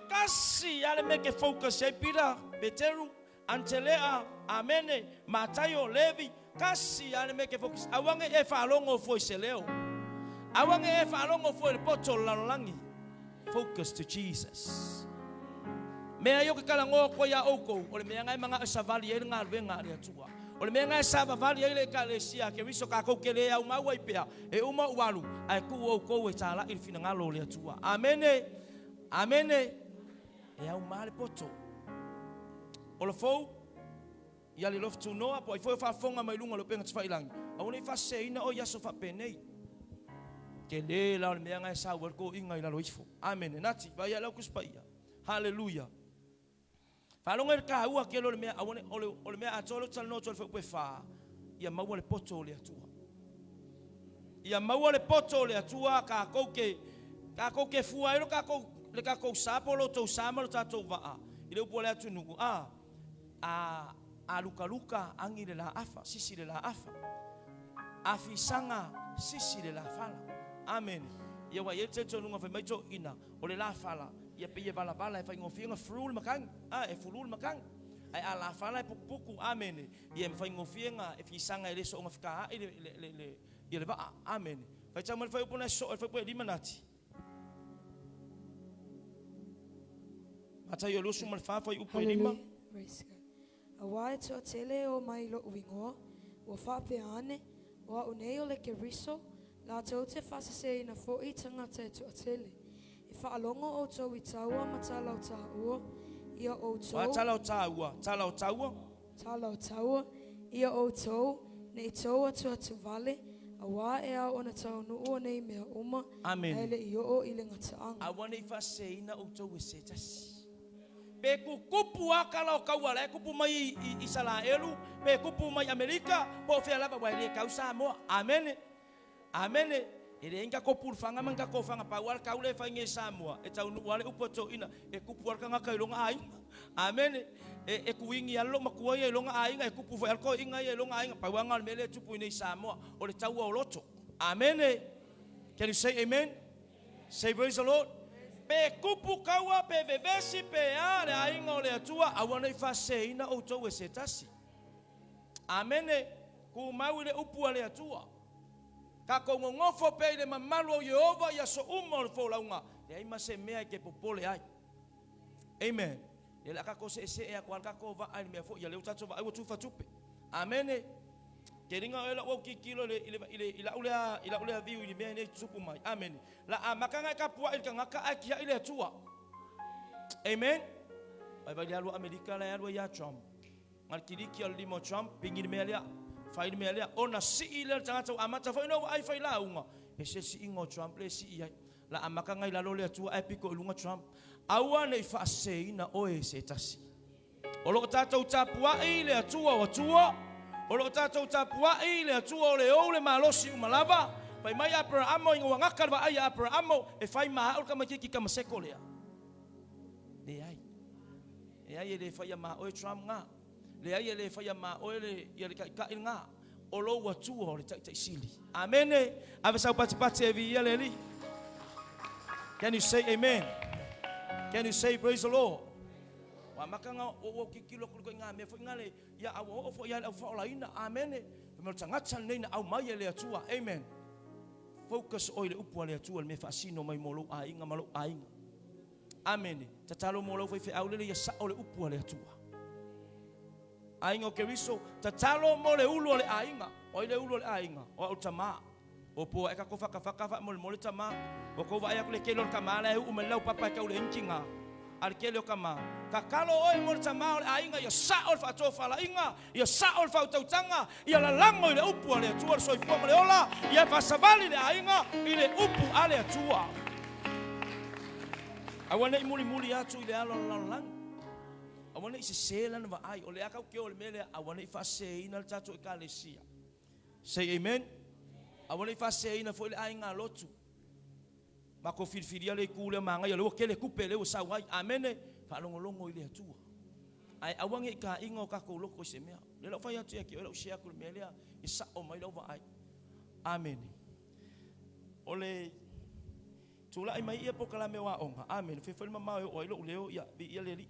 tasi lava le mea e te focus i ai Pita, Peteru, Anitelea, Amene, Mataio, Levi, tasi lava le mea e te focus, aua ne i e faalogo fua i se leo. Aua ne i e faalogo fua i le poto o le lalolagi. Focus to Jesus. Mea ia ou te talanoa atu ai iā outou, o le mea lena e manao e savali ai le galuega a le Atua. O le mea lena e savavali ai le Ekalesia a Keriso, tatou te le aumau ai pea, e uma ou alu, ae tuu outou e talai le finagalo o le Atua. Amene! Amene! E auma le poto. O le fou, ia le lofi tunoa, po o ai foi o faafofoga mai luga o le upega tafailagi, aua ne i faaseseina oe i aso faapenei. Tele la o le mea lena e sau ai le toeaiina i lalo ifo. Amene. Nati, vaai lau Tusi Paia. Haleluia. Faalogo i le taua tele o le mea, aua ne, o le, o le mea atoa lea ou te talanoa atu ai i le fuaiupu e fa, ia maua le poto o le Atua. Ia maua le poto o le Atua tatou te, tatou te fua ai lo tatou, le tatou sa po o lo outou sa ma lo tatou vaa i le upu a le atunuu, a, a, A lukaluka agi le laafa, sisi le laafa. A fisaga sisi le lafala. Amene. Ia ua i ai le talitonuga fai mai toeaiina, o le lafala, ia pei e valavala e faigofie ona flu le matagi, a, e fulu le matagi. Ae a lafala e pukupuku. Amene. Ia e faigofie ona e fisaga e le soona fetaai le, le, le, le, ia le vaa. Amene. Faitau mai le fuaiupu na e sosoo ai le fuaiupu e lima nati. Mataio 24 fuaiupu e 5. Praise God. Auā e toatele e omai i loʻu igoa, ua faapea ane, O aʻu nei o le Keriso, latou te faaseseina foʻi i tagata e toatele. E faalogo ʻoutou i taua ma tala o tāua, ia ʻoutou. Ua tala o tāua, tala o taua. Tala o taua, ia ʻoutou, ne i tou atuatu wale, auā e ao ona taunuu o nei mea uma, Amene. ae le i oo i le gataaga. Aua ne i faaseseina ʻoutou e se tasi. Pe kukupu a kala o kaua la e kupu mai i Isalaelu, pe kupu mai Amerika, po o fea lava, ua e le kau Samoa. Amene. Amene. E leai ni tatou pulufaga ma ni tatou faga pau a le kau lea e fai nei e Samoa, e taunuu a le upu a toeaiina, e kupu a le tagata i lona aiga. Amene. E, e kuini a le loomatua ia i lona aiga, e kupu foi a le toeaina ia i lona aiga. Pau a lena o le mea lea e tupu i nei i Samoa, o le taua o loto. Amene. Can you say amen? Say praise the Lord. Pe kupu kaua, pe vevesi, pe a, le aiga o le Atua, aua ne i faaseseina outou e se tasi. Amene. Tumau i le upu a le Atua. Tatou nonofo pea i le mamalu o Ieova i aso uma o le folauga, leai ma se mea e te popole ai. Amen. Lea o le a tatou seesee atu lava le tatou vaa i le mea foi, ia lea ua tatou vaai ua tufa tupe. Amene. Keliga oe lau autitilo i le, i le, i le, i lau lea, i lau lea view i le mea nei tupu mai. Amene. La amata ona e tapuai i le tagata ae tiai le Atua. Amen. Vai vai le alu a Amerika la e alu ai ia Trump. Na le kiliki o le lima o Trump, pigi le mea lea, fai le mea lea, ona sii lea o le tagata ua amata foi ona ua ai failauga. E se siiga o Trump lea e sii ai. La amata ona i lalo le Atua ae pito i luga Trump. Aua ne i faaseseina oe e se tasi. O lo o tatou tapuai le Atua o Atua, o lo o tatou tapuai le Atua o le ou le malosi uma lava. Fai mai Aperahamo ina ua gata le vaai a Aperahamo, e fai ma au le tamaitiiti Tamaseko lea. Leai. Leai e le faia ma oe Trump nga. Leai e le faia ma oe le, ia le taitai nga. O lou Atua o le taitai sili. Amene. Ave sau patipati e viia le Alii. Can you say amen? Can you say praise the Lord? Ua amata ona ou autitilo atu i ngā mea foi ngā le, ia a ua oo foi ia le au whaolaina. Amene. Fai mai o le tagata lenei na aumai e le Atua. Amen. Focus oe i le upu a le Atua, le mea faasino mai mo lou aiga ma lou aiga. Amene. Tatalo mo lau faifeau lele ia sao le upu a le Atua. Aiga o Keriso, tatalo mo le ulu o le aiga. O ai le ulu o le aiga? O au tamā. O pua e kako whakawhaka wha mole mole tamā. O kou vaai aku le kele o le tamā la e uu mai lau papa e tau le inki ngā. A le kele o tamā. Tatalo oe mo le tamā o le aiga ia sao le whaatofalaiga, ia sao le whautautanga, ia lalago i le upu a le Atua le soifua ma le ola, ia faasavali le aiga i le upu a le Atua. Aua ne i mulimuli atu i le alo a le lalolagi. Aua ne i sesē lana vaai. O le a tatou te o i le mea lea, aua ne i faaseseina le tatou Ekalesia. Say amen. Aua ne i faaseseina foi le aiga lotu. Matou filifilia le itu lea manaia, lea ua tele tupe lea ua sau ai. Amene. Faalogologo i le Atua. Ae aua ne i taina o tatou loto i se mea. Lea la ua fai atu ia te oe lau share atu i le mea lea, e sao mai lau vaai. Amene. O le tulai mai ia polokalame o aoga. Amene. Fia foi le mamao e oo ai lou leo, ia, viia le Alii.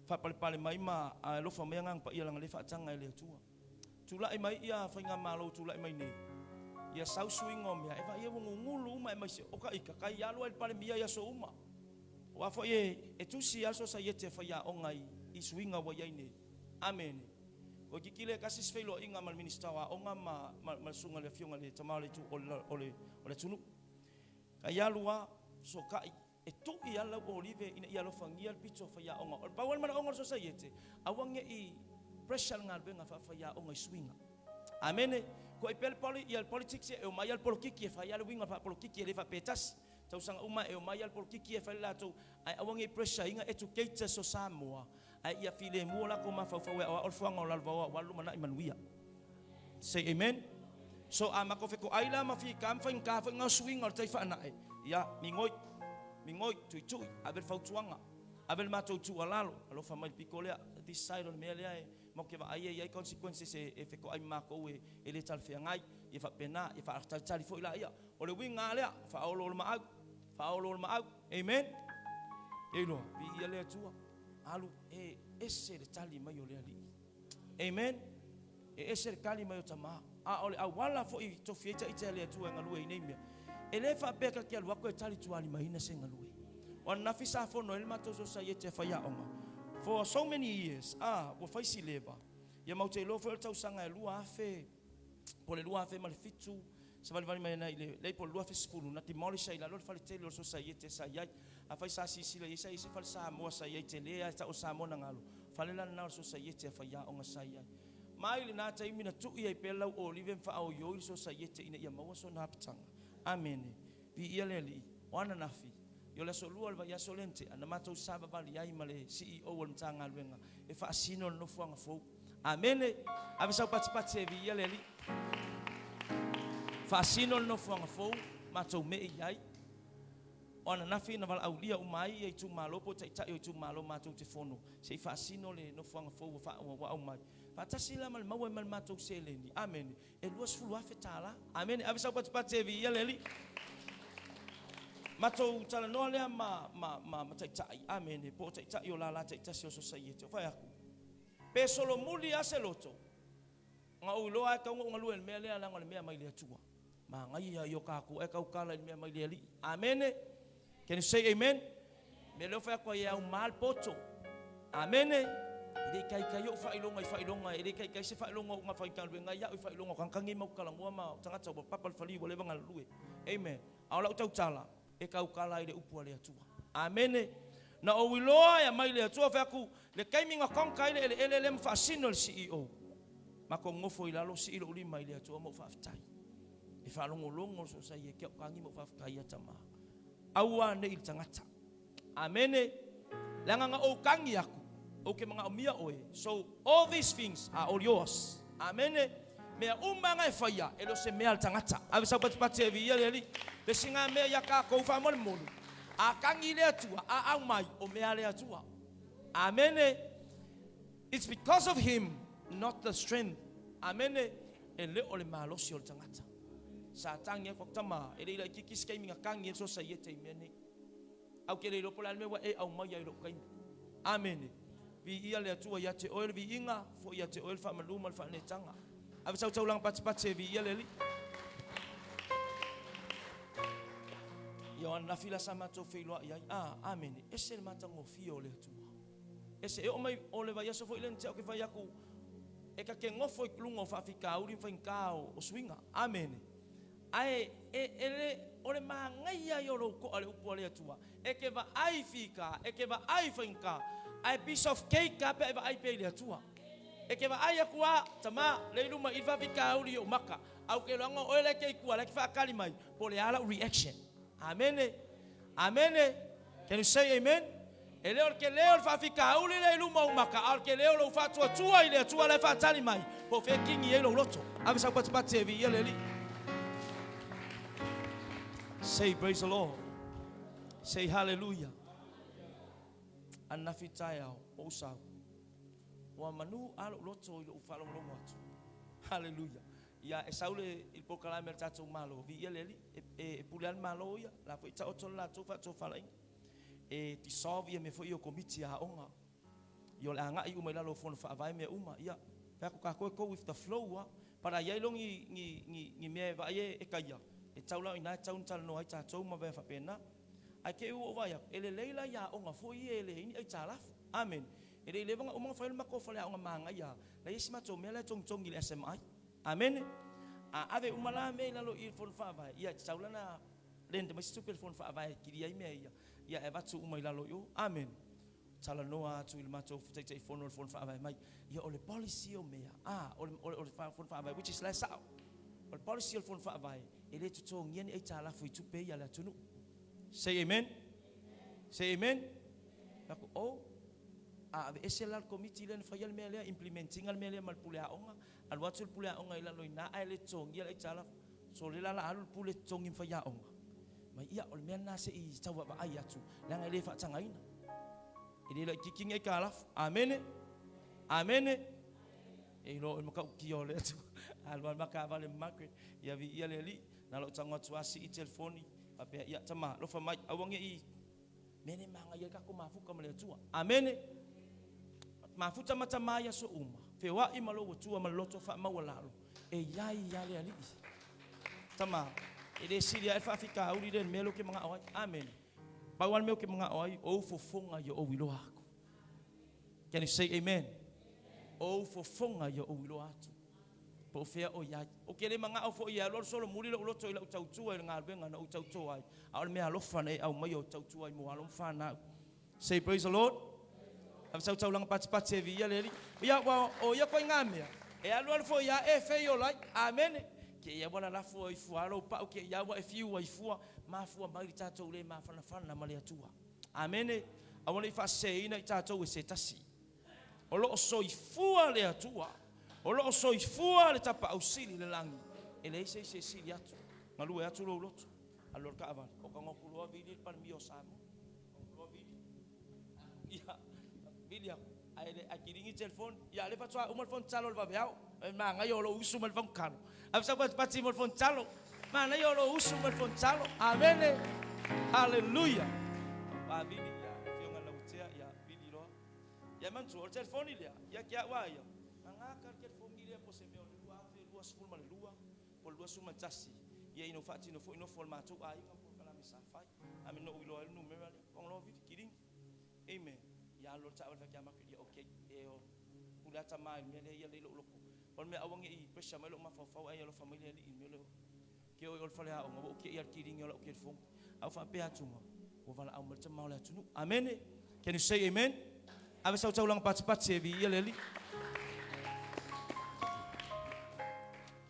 Faapalepale mai ma alofa mai Agaga Paia leaga lea e faataga e le Atua. Tulai mai ia faigamalo tulai mai nei, ia sau suiga o mea, e vaai ua gugulu uma aemaise o ka ika kai alu ai le Palemia i aso uma. Aua foi e, e tusi lava le Sosaiete a Faiaoga i, i suiga ua i ai nei. Amene. Toeitiiti le tasi se feiloaiga ma le Minisita o Aoga ma, ma, ma le susuga i le Afioga i le Tama o le, o le, o le, o le atunuu. Kai alu lava, fesootai, e tui lava lau olive ina ia alofagia le pito o faiaoga. O le pau lava le manaoga o le Sosaiete, aua ne i pressure le galuega faafaiaoga i suiga. Amene. Ko i pea le poli, ia le politics e omai lava le polokiki e fai lava le uiga faapolokiki e le faapea tasi. Tausaga uma e omai lava le polokiki e fai le latou, ae aua ne i pressure ina educators o Samoa, ae ia filemu o latou mafaufau e aoao le fuaga o lalovaoa aua le lumanai manuia. Say amen. So a matou fetoai la ma fika ma faigata foi ngā suiga o le tai faanae, ia migoi, migoi, tuitui, ave le fautuaga, ave le matou tuualalo, alofa mai le pito lea, this side o le mea lea e. Matou te vaai e i ai consequences e fetoai ma matou e le talafeagai, ia faapena, ia faatalitali foi laia. O le uiga lava lea, faaoloolomaau, faaoloolomaau. Amen. E iloa, viia le Atua, alu e ese le tali mai o le Alii. Amen. E ese le tali mai o tama. A o le auala foi i tofi ai ita a le Atua e galue i nei mea. E le faapea ta te alu atu e tali tualimaina se galue. O ananafi sa fono ai le matou sosaiete a faiaoga for so many years, a, ua fai si leva. Ia ma ou te iloa foi o le tausaga e 2000 po o le 2007, savalivali mai ana i le, leai po o le 2010, na demolish ai i lalo le fale tele o le sosaiete sa i ai. Afai sa silasila i ai, sa i ai se fale Samoa sa i ai tele lava e tau o le Samoa na galo, fale la lena o le sosaiete a faiaoga sa i ai. Mai lena taimi na tui ai pea le lauolive ma faaoioi le sosaiete ina ia maua sona apitaga. Amene. Viia le Alii. O ananafi, i o le aso lua o le vaiaso lea na tea, na matou savavali ai ma le CEO o le Matagaluega e faasino le nofoaga fou. Amene. Ave sau patipati e viia le Alii. Faasino le nofoaga fou, matou mee i ai. O ananafi na valaaulia uma ai ia itumalo po o taitai o itumalo matou te fono se i faasino le nofoaga fou ua aumai. Faatasi la ma le maua ai ma le matou seleni. Amene. E $20,000. Amene. Ave sau patipati e viia le Alii. Matou talanoa lea ma, ma, ma, ma taitai. Amene. Po o taitai o lala taitasi o sosaiete. O fai aku. Pe solomuli lava se loto, na ou iloa lava e tatau ona ou galue i le mea lea leaga o le mea mai le Atua. Manaia ia o tatou ae tautala i le mea mai le Alii. Amene. Can you say amen? Mea lea o fai atu ai e auma le poto. Amene. E le i taitai ou faailoga i faailoga, e le i taitai se faailoga o uga faigaluega ai au i faailoga o tagata nei matou te talanoa ma o tagata ua papa le faliu ua leva ona galulue. Amen. A o lau tautala, e tautala ai i le upu a le Atua. Amene. Na ou iloa e aumai le Atua, fai atu, le taimi na conquer ai le eleele lea ma faasino e le CEO, matou nofo i lalo sii lou lima i le Atua ma ou faafetai. E faalogologo le soosai e ke au tagi ma ou faafetai ia tama. Aua ne i le tagata. Amene. Leaga na ou tagi aku, ou te manaomia oe. So all these things are all yours. Amene. Mea uma na e faia, e le o se mea a le tagata. Ave sau patipati e viia le Alii. Le siga mea ia tatou faamolemole, a tagi le Atua, a aumai, o mea a le Atua. Amene. It's because of him, not the strength. Amene. E le o le malosi o le tagata. Sa tagi aku aku tama, e le i laitiiti se taimi na tagi ai le sosaiete i mea nei. Ae ou te le iloa po o le a le mea ua e aumaia i lou taimi. Amene. Viia le Atua ia te oe le viiga, foi ia te oe le faamalu ma le faaneetaga. Ave sau taulaga patipati e viia le Alii. Ia o ananafi la sa matou feiloai ai. Ah, amene. Ese le matagofie o le Atua. Ese, e oo mai o le vaiaso foi lea na tea ou te fai atu, e ta te nofo i luga o faafitauli ma faigata o suiga. Amene. Ae e, e le, o le manaia ia o lou to'a i le upu a le Atua, e te vaai fika, e te vaai faigata, ae piece of cake lava pe a e vaai pea i le Atua. E te vaai atu lava, tama, lea i luma i i le faafitauli i ou maka, ae ou te iloa o oe la e te i tua, la e te faatali mai, po o le a lau reaction. Amene. Amene. Can you say amen? E le o le tele o le faafitauli lea i luma o ou maka, a o le tele o lou faatuatua i le Atua la e faatali mai, po o fea e kini ai lou loto. Ave sau patipati e viia le Alii. Say praise the Lord. Say hallelujah. Ananafi taeao, o ou sau. Ua manu a lou loto i lou faalogologo atu. Hallelujah. Ia, e sau le, i le polokalame a le tatou Malo, viia le Alii, e, e, e pule lava le Malo ia, la foi taoto le latou faatofalaiga. E dissolve ia mea foi ia o komiti a aoga. Ia o le agai uma i lalo o fono faavae mea uma. Ia, fai atu tatou e go with the flow a. But a i ai loa ni, ni, ni, ni mea e vaai e, e taia, e tau la o i ina e tau ona talanoa ai tatou ma mea faapena. Ae te i ua ou vaai atu, e lelei la i aoga foi ia e leai ni aitalafu. Amene. E le i leva ona uma ona fai le matou faleaoga manaia lava, la e i ai si matou mea la e togitogi i le SMI. Amene. A ave uma la mea i lalo i i le Fono Faavae, ia e tatau la ona lend mai se tupe i le Fono Faavae e kilia ai mea ia, ia e avatu uma i lalo i o. Amene. Talanoa atu i le matou Taitaifono o le Fono Faavae mai, ia o le policy o mea, a, o le, o le, o le Fono Faavae, which is la e sao. O le policy o le Fono Faavae, e le totogia ni aitalafu i tupe ia a le atunuu. Say amen. Say amen. Aku, oh, a aveese la le komiti lea na faia le mea lea, implement ina le mea lea ma le pule aoga, alu atu le pule aoga i lalo i ina ae le totogia le aitalafu. So le la la alu le pule totogi ma faiaoga. Mai ia, o le mea lena se i tau vaavaai atu, leaga e le faatagaina. E le laitiiti ni aitalafu. Amene. Amene. E iloa oe matautia o le Atua. Alu lava ma taavale ma Margaret, ia viia le Alii. Na lou tago atu lava sii telefoni, faapea, ia tama, alofa mai, aua ne i mea nei manaia ai le tatou mafuta ma le Atua. Amene. Mafuta ma tama i aso uma, feoai ma lou Atua ma le loto faamaualalo, e i ai lava le Alii. Tama, e le sili ae le faafitauli lea i le mea lea ou te manao ai. Amene. Pau lava le mea ou te manao ai, o ou fofoga ia ou iloa atu. Can you say amen? O ou fofoga ia ou iloa atu. Po o fea o i ai. Ou te le manao foi e alualu solomuli lou loto i lau tautua i le galuega na ou tauto ai, a o le mea alofa na e aumaia ou te tautua ai mo alo ma fanau. Say praise the Lord. Ave sau taulaga patipati e viia le Alii. Ia, ua o ia koiga mea, e alualu foi ia e fei ola ai. Amene. Ke ia ua lalafo ai fua lou pau, ke ia ua e fiu ai fua, mafua mai le tatou le mafanafana ma le Atua. Amene. Aua ne i faaseseina i tatou e se tasi. O lo o soifua le Atua. O lo o soifua le Tapaau Sili i le lagi. E leai se isi e sili atu. Galue atu lou loto. Alu loa le taavale. O tago atu loa vili le Palemia o Samoa. Tago loa vili. Ia, vili atu. Ae le, ae kiligi telefoni. Ia, lea faatoa uma le fono tatalo i le vaveao. E manaia o lou usu ma le fono tatalo. Ave sau patipati mo le fono tatalo. Manaia o lou usu ma le fono tatalo. Amene. Haleluia. Ua vili, ia, Afioga i le Lauatea, ia, vili loa. Ia manatua, o le telefoni lea, ia te au lava ia, na gata le telefoni lea po o se mea o le 2022 po o le 21, ia ina ua faatino foi nofo a le matou aiga ma polokalame sa fai. Amene, na ou iloa ai le numera lea. Fagaloa vili, kiligi. Amen. Ia alu loa le taavale fai atu ia Margaret, ia okay, e o pule lava tama i le mea lea ia lei lou loto. O le mea aua ne i pressure mai lou mafaufau ae alofa mai le Alii i le mea lea. Ke oi o le faleaoga, ua ou te'i lava i le kiligi o lau telefoni. A ou faapea atu ma, ua valaau mai le tama o le atunuu. Amene. Can you say amen? Ave sau taulaga patipati e viia le Alii.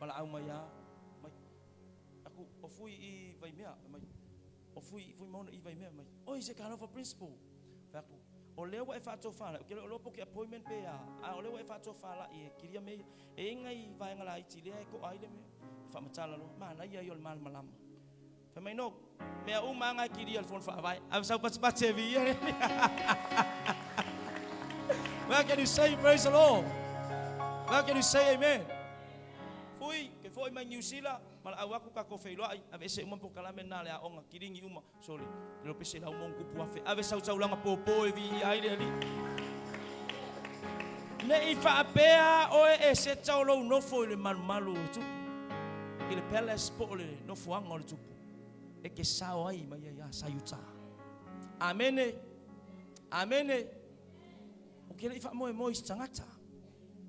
Valaau mai lava, mai. Aku, o fui i Vaimea, mai. O fui, fui maona i Vaimea, mai. Oi, se talofa principal. Fai atu, o lea ua e faatofalai, ou te le o iloa po o ke appointment pe a, a o lea ua e faatofalai e kilia mea ia. E i ai nai vaega laiti lea e to'a ai le mea. E faamatala loa, manaia ia o le malamalama. Fai mai, no, mea uma lava na e kilia i le fono faavae. Ave sau patipati e viia le Well, can you say praise the Lord? Well, can you say amen? Fui, ke foi mai New Zealand, Valaau atu tatou feiloai, aveese uma polokalame lena a le aoga, kiligi uma, sole, le pese lau mo kupu afe, ave sau taulaga pōpō e viia ai le Alii. Ne i faapea oe e seta o lou nofo i le malumalu o le tupu, i le palace po o le nofoaga o le tupu, e ke sao ai mai ai a Saiuta. Amene. Amene. Ou te le i faamoemoe i se tagata.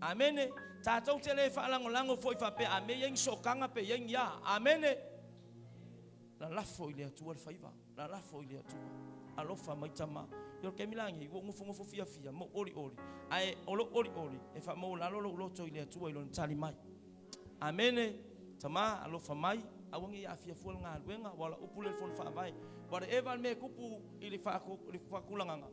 Amene. Tatou te le faalagolago foi faapea a mea i ai ni sootaga pe i ai ni a. Amene. Lalafo i le Atua le faiva. Lalafo i le Atua. Alofa mai tama. Ia o le taimi la lenei, ua ou nofonofo fiafia ma ou olioli. Ae o lou olioli, e faamaualalo lou loto i le Atua i Lona tali mai. Amene. Tama, alofa mai, aua ne i aafia fua le galuega, aua o lau upu lea i le Fono Faavae. Whatever le mea e tupu i le faatulagaga,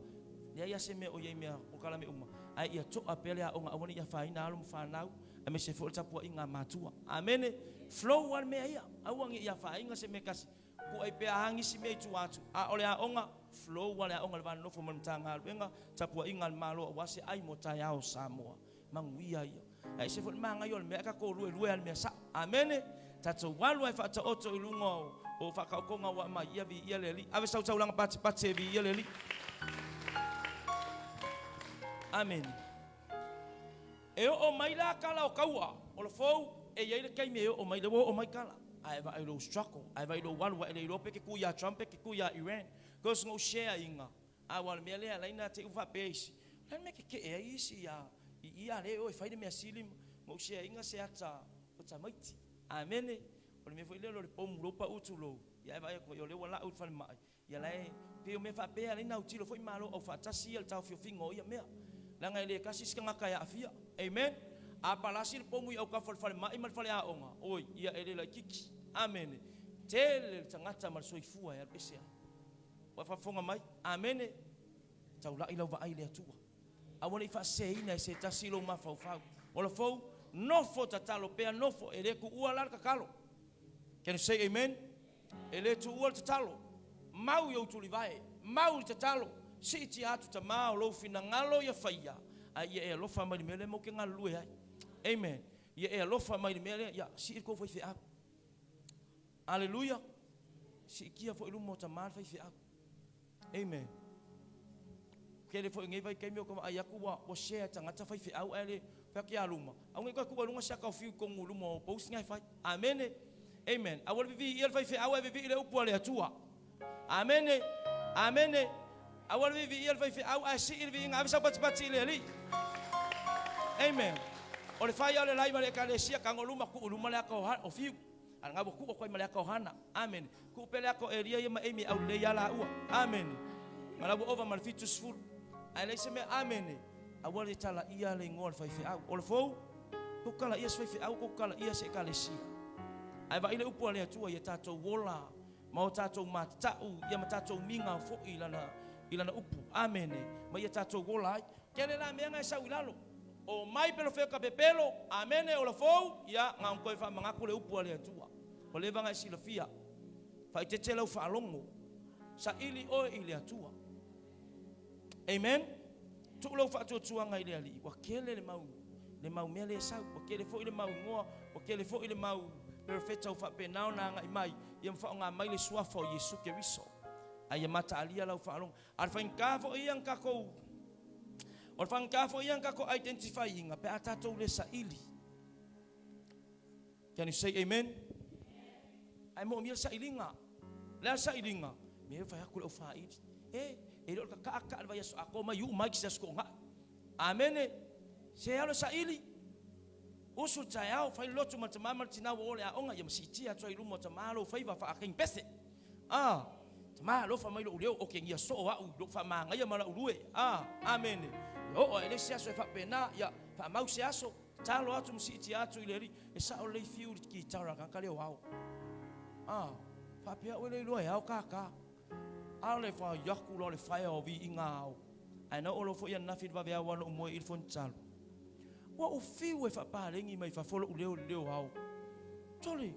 leai lava se mea o i ai mea polokalame uma, ae ia to'a pea le aoga, aua ne i afaina alo ma fanau, aemaise foi o le tapuaiga a matua. Amene. Flow lava le mea ia, aua ne i afaina se mea e tasi, kuai pea lava nisi mea i tua atu, a o le aoga, flow lava le aoga i le va nonofo ma le Matagaluega, tapuaiga a le Malo aua se ai mo taeao o Samoa. Manuia ia. Ae ese foi le manaia o le mea, tatou luelue lava i le mea sao. Amene. Tatou alu lava e faataoto i luga o faataotoga ua aumai, ia viia le Alii. Ave sau taulaga patipati e viia le Alii. Amene. E oo mai la tala o taua, o le fou, e i ai le taimi e oo mai, lea ua oo mai tala. Ae vaai lou struggle, ae vaai lou alu, ae le iloa pe te tu ia Trump pe te tu ia Iran. Cause na ou share ina, A ua o le mea lea e ala ai ona te i ua faapea isi, o le a le mea e kekeʻe ai isi ia i ia lea e o e fai le mea sili ma ou share ina se ata o tamaiti. Amene. O le mea foi lea o le pomu lou pau tulou, ia ae vaai atu ai o lea ua lau i le falemai, ia la e pei o mea faapea e ala ai ona autilo foi Malo aufaatasi ia le taofiofiga o ia mea. Leaga e le tasi se tagata e aafia. Amen. A palasi le pomu i autafa o le falemai ma le faleaoga, oi, ia e le laitiiti. Amene. Tele le tagata ma le soifua e alu ese ai. Ua faafofoga mai? Amene. Taulai lau vaai i le Atua. Aua ne i faaseseina e se tasi lou mafaufau. Ola fou, nofo tatalo pea, nofo, e le tuua la le tatalo. Can you say amen? E le tuua le tatalo. Mau i ou tulivae, mau i le tatalo. Siitia atu tama o lou finagalo ia faia, a ia e alofa mai i le mea lea matou te galulue ai. Amen. Ia e alofa mai i le mea lea, ia sii le tou faifeau. Aleluia. Siitia foi i luma o tama le faifeau. Amen. Tele foi nei vaitaimi o ka vaai atu ua ua share e tagata faifeau ae le fai atu ia luma. Aua ne i toe tuu ai luga se ata o fiu i totonu i luma o post na e fai. Amene. Amen. Aua le viviia le faifeau ae vivii le upu a le Atua. Amene. Amene. Aua le viviia le faifeau ae sii le viiga. Ave sau patipati i le Alii. Amen. O le fai a o le live a le Ekalesia, tago luma, tuu i luma le ata o fiu. A lena ua tuu atu ai ma le ata o Hana. Amene. Tuu pea le ata o Elia ia ma Amy e aulelei lava laua. Amene. Ma la ua ova ma le 70. Ae leai se mea. Amene. Aua le talaia le igoa o le faifeau. O le fou, tou talaia se faifeau, tou talaia se Ekalesia. Ae vaai le upu a le Atua ia tatou ola ma o tatou matatau ia ma tatou miga foi i lana, i lana upu. Amene. Ma ia tatou ola ai. Tele la mea na e sau i lalo. O mai pelofeta pepelo, amene, ola fou, ia, na ona toe faamanatu le upu a le Atua. Ua leva ona e silafia. Faaeteete lau faalogo. Saili oe i le Atua. Amen. Tuu lau faatuatuaga i le Alii. Ua tele le mau, le mau mea lea e sau. Ua tele foi le mau igoa, ua tele foi le mau perofeta ua faapena ona agai mai, ia ma faaaoga mai le suafa o Iesu Keriso. A ia mataalia lau faalogo. A o le faigata foi ia na tatou, o le faigata foi ia na tatou identify ina pe a tatou le saili. Can you say amen? Ae moomia le sailiga. O le a le sailiga? Mea e fai atu le aufaili. E, e le o le kakaa kakaa le vaiaso atoa mai iu mai ki se aso toonai. Amene. Se ao le saili. Usu le taeao, fai le lotu ma le tama ma le tina ua o le aoga, ia ma siitia atu ai i luma o tama lou faiva faakaini pese. Ah, tama alofa mai lou leo, okegia soo au i lou faamagaia ma lau lue. Ah, amene. Ia oo ae le isi aso e faapena, ia faamau se aso, tatalo atu ma siitia atu i le Alii, e sao lelei fiu le kitara tagata lea o ao. Ah, faapea oe le iloa e ao kākā. Aole fai atu loa le faea o viiga ao. Ae na oo loa foi ananafi i le vaveao ana ou moe i le fonitalo. Ua ou fiu e faapalegi mai fafo lou leo i le leo ao. Tole,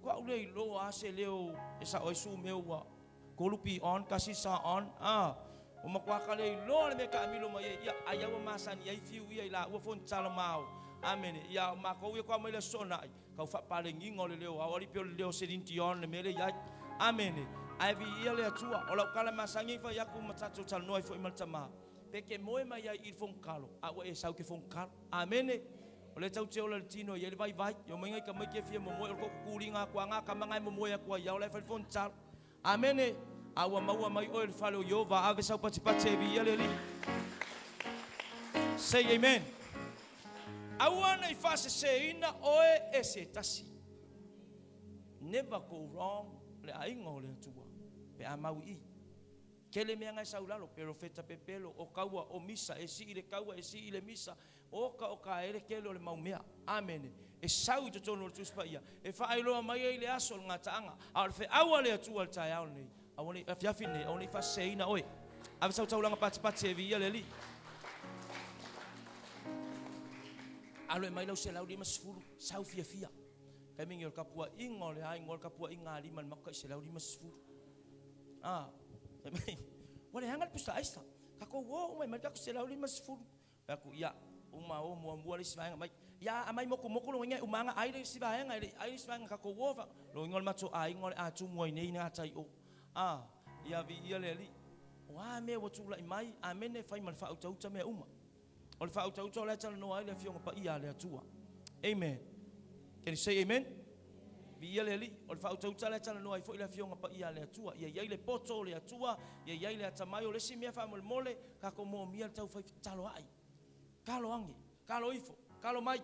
ko au le iloa a se leo e sao ai su mea ua kolupi on, kasi sa on, a. Ua matua ka le iloa le mea taamilo mai ai, ia, ai au ua masani ai fiu ia i laua fonitalo ma ao. Amene. Ia, o makou ia kua mai le aso Soonai, kau faapalegiga o le leo ao alii pei o le leo Celine Dion le mea lea i ai. Amene. Ae viia le Atua. O lau tala masani ai fai atu ma tatou talanoa ai foi ma le tama. Pe ke moe mai ai i le fono a ua e sau ke fono. Amene. O lea tau te ola le tino e i ai le vaivai. E omai ngai tamaiti e fia momoe o le toʻututuliga atu a ngā tama nga e momoe atu ai ia ola e fai le fono. Amene. A ua maua mai oe i le fale o Ieova, ave sau patipati e viia le Alii. Say amen. Aua ne i faaseseina oe e se tasi. Never go wrong le aiga o le Atua pe a mau i i. Tele mea na e sau i lalo, perofeta pepelo, o kaua, o misa, e sii le kaua, e sii le misa, Oka o ka ele tele o le mau mea. Amene. E sau i totonu o le Tusi Paia, e faailoa mai ai le aso o le gataaga, a o le feau a le Atua i le taeao lenei, aua ne i, afiafi lenei, aua ne i faaseseina oe. Ave sau taulaga patipati e viia le Alii. Alo e mai lau 150, sau fiafia. Taimi nei o le tapuaiga o le aiga o le tapuaiga a lima le matou tai 150. Ah, fai mai, ua leaga le pusa aisa. Tatou o uma e mai le tatou 150. Fai atu, ia, uma o muamua le isi vaega mai. Ia, aumai motumotu lona uiga e uma ana ai le isi vaega, e le i ai le isi vaega tatou o fa. Lona uiga o le matou aiga o le a tumu ai nei na tai o. A, ia viia le Alii. O a mea ua tulai mai, amene, fai ma le faautauta mea uma. O le faautauta o la e talanoa ai le Afioga Paia a le Atua. Amen. Can you say amen? Viia le Alii, o le faautauta la e talanoa ai foi le Afioga Paia a le Atua. Ia i ai le poto o le Atua, ia i ai le atamai. O le isi mea faamolemole, tatou moomia le taufai fetaloai. Talo age, talo ifo, talo mai.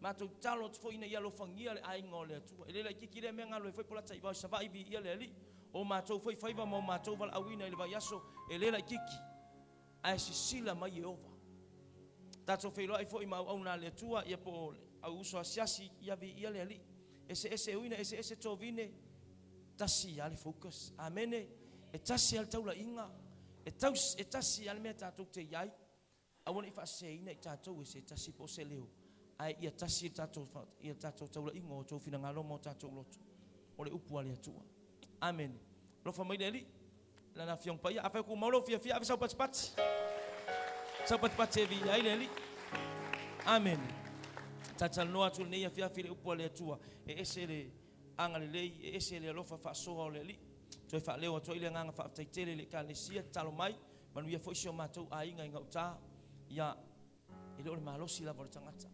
Matou talo atu foi ina ia alofagia le aiga o le Atua. E le laitiiti lea mea galue foi Polata i vao i Savaii, viia le Alii. O matou foi faiva ma o matou valaauina i le vaiaso, e le laitiiti. Ae sisila mai Ieova. Tatou feiloai foi ma auauna a le Atua, ia po o le au uso asiasi, ia viia le Alii. Eseese uina, eseese tovine, tasi lava le focus. Amene. E tasi lava le taulaiga, e, taus, e tasi lava le mea tatou te i ai. Aua ne i faaseseina i tatou e se tasi po o se leo, ae ia tasi le tatou, ia tatou taulaiga o outou finagalo ma o tatou loto. O le upu a le Atua. Amene. Alofa mai le Alii. Lana Afioga Paia, afai o tumau lou fiafia, ave sau patipati. Sau patipati e viia ai le Alii. Amene. Talatalanoa atu i lenei afiafi i le upu a le Atua, e ese le agalelei, e ese le alofa faasoa o le Alii. Toe faaleo atu ai le agaga faafetai tele i le Ekalesia, tatalo mai, manuia foi si o matou aiga i gauta. Ia, e le o le malosi lava o le tagata.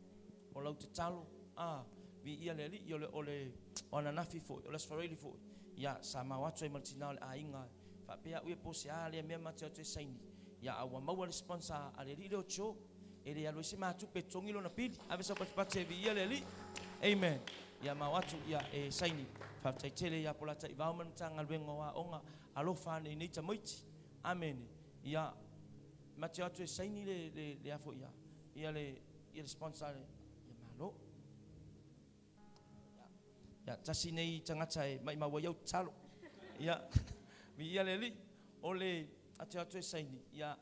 O lau tatalo, a, viia le Alii, o le, o le, o ananafi foi, o le Aso Faraile foi, ia, sa mao atu ai ma le tina o le aiga, faapea au ia po o se a lea mea ma te o atu e saini, ia, a ua maua le sponsor a le alii lea o Joe, e le alu ai se matupe e totogi lona pili. Ave sau patipati e viia le Alii. Amen. Ia mao atu, ia, e saini. Faafetai tele ia Polataivao ma le Matagaluega o Aoga, alofa ane i nei tamaiti. Amene. Ia, ma te o atu e saini le, le, le a foi ia, ia le, ia le sponsor a le, ia malo. Ia, tasi nei tagata e maimau ai au tatalo. Ia, viia le Alii. O le atu atu e saini, ia,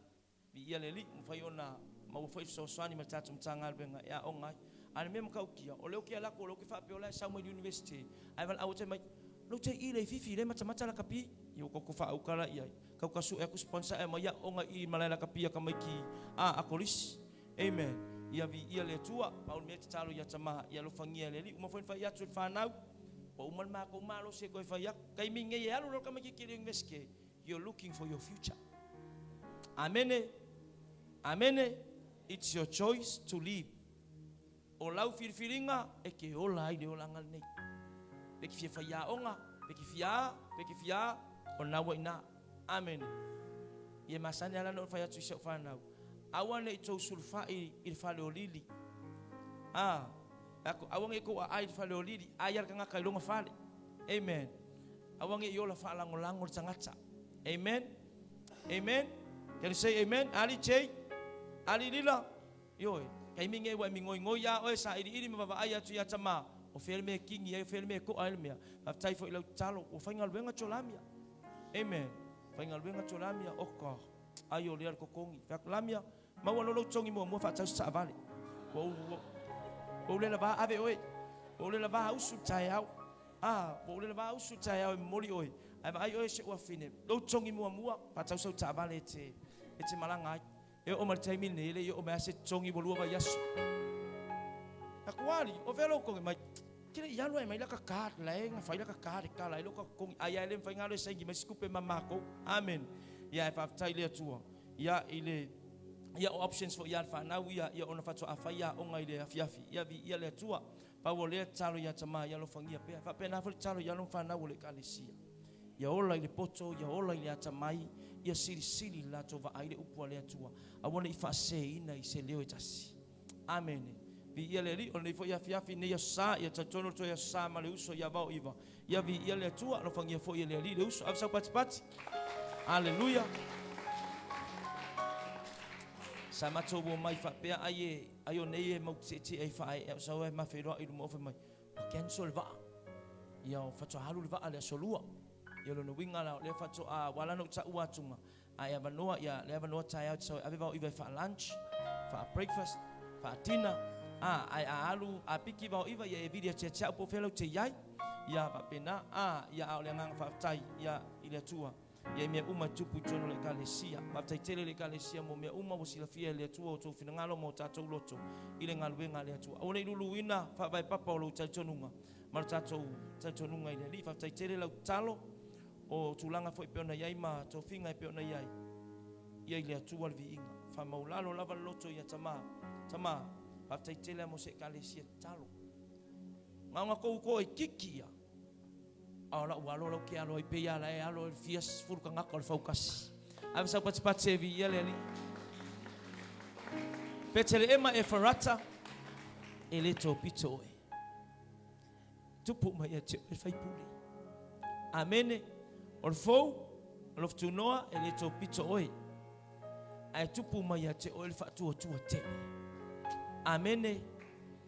viia le Alii, mafai ona maua foi fesoasoani ma le tatou Matagaluega e aoga ai. A o le mea matautia, o lea ou te alu atu o lea ou te faapea o la e sau mai le University, ae valaau atu ai mai, lou te i le fifi le matamata lakapi. Ia ua tatou faauka la i ai. Tau sue atu sponsor ae aumai aoga i i malae lakapi a tamaiti a a kolisi. Amen. Ia viia le Atua. Pau le mea e tatalo ia tama, ia alofagia e le Alii. Uma foi ona fai atu e le fanau, ua uma le matou malosi e toe fai atu. Taimi nei e alu loa le tamaititi i le University, you're looking for your future. Amene. Amene. It's your choice to live. O lau filifiliga e te ola ai le olaga lenei. Pe te fia fai aoga, pe te fia a, pe te fia a, o lena ua i ina. Amene. Ia e masani lava la ona ou fai atu i si au fanau, aua ne i tou sulufai i le fale o lili. A, aua ne i tou aai i le fale o lili, ai lava le tagata i lona fale. Amen. Aua ne i ola faalagolago le tagata. Amen. Amen. Can you say amen? Ali J. Ali Lila. Ioe, taimi nei ua e migoigoi ia oe sailiili ma vavaai atu ia Tama, o fea le mea e kini ai, o fea le mea e toa ai le mea. Faafetai foi i lau tatalo, ua faigaluega Jolamia. Amen. Faigaluega Jolamia, oka, ai o lea le totogi. Fai atu, Lamia, maua loa lou totogi muamua faatau se taavale. Ua ou, ua ou le lavā ave oe. Ua ou le lavā usu i le taeao. Ah, ua ou le lavā usu i le taeao e momoli oe. Ae vaai oe si ou afine, lou totogi muamua, faatau sau taavale e te, e te malaga ai. E oo mai le taimi lenei, e le i oo mai lava se totogi ua lua vaiaso. Akuali, o fea lou totogi mai? Ke le i alu ai mai laka card, la e na fai laka card e kala ai loka totogi. Ai a e le mafai ona alu e saini mai se tupe ma matou. Amen. Ia e faafetai le Atua. Ia i le ia o options foi ia le fanau ia ia ona faatoa fai aoga i le afiafi. Ia viia le Atua. Pau o lea tatalo ia Tama ia alofagia pea. E faapena foi le tatalo i alo ma fanau o le Ekalesia. Ia ola i le poto, ia ola i le atamai, ia silisili le latou vaai i le upu a le Atua, aua ne i faaseseina i se leo e tasi. Amene. Viia le Alii, o lenei foi afiafi, lenei Aso Sa, ia talitonu le toe Aso Sa ma le uso ia Vaoiva. Ia viia le Atua, alofagia foi e le Alii le uso. Ave sau patipati. Aleluia. Sa matou omai faapea ai e ai o nei e mau tietie ai faaee au sau ai ma feiloai i luma o fai mai ua cancel le vaa. Ia o faatoa alu le vaa le aso lua. Ia lona uiga la o lea faatoa ua ala ona ou taua atuga a e avanoa ia le avanoa taeao e te sau e ave Vaoiva e faa-lunch, faa-breakfast, faa-dinner a ae a alu a piki Vaoiva ia e vili atu ia te au po o fea lau te i ai. Ia faapena a ia a o le agaga faafetai ia i le Atua. Ia i mea uma e tupu i totonu o le Ekalesia. Faafetai tele i le Ekalesia mo mea uma ua silafia e le Atua o outou finagalo ma o tatou loto i le galuega a le Atua. Aua ne i luluina faavae papa o lou talitonuga ma lo tatou talitonuga i le Alii. Faafetai tele lau tatalo o tulaga foi e pei ona i ai ma tofiga e pei ona i ai. Ia i le Atua le viiga. Faamaulalo lava le loto ia Tama. Tama, faafetai tele mo se Ekalesia tatalo. Na ona tou toaitiiti ia. A o lau alo lau ke alo ai pei ala e alo e fia sefulu tagata o le faukasi. Ave sau patipati e viia le Alii. Peteleema Efarata, e le topito oe. Tupu mai ia te oe le faipule. Amene. O le fou, o Lofutunoa, e le topito oe. Ae tupu mai ia te oe le faatuatua tele. Amene.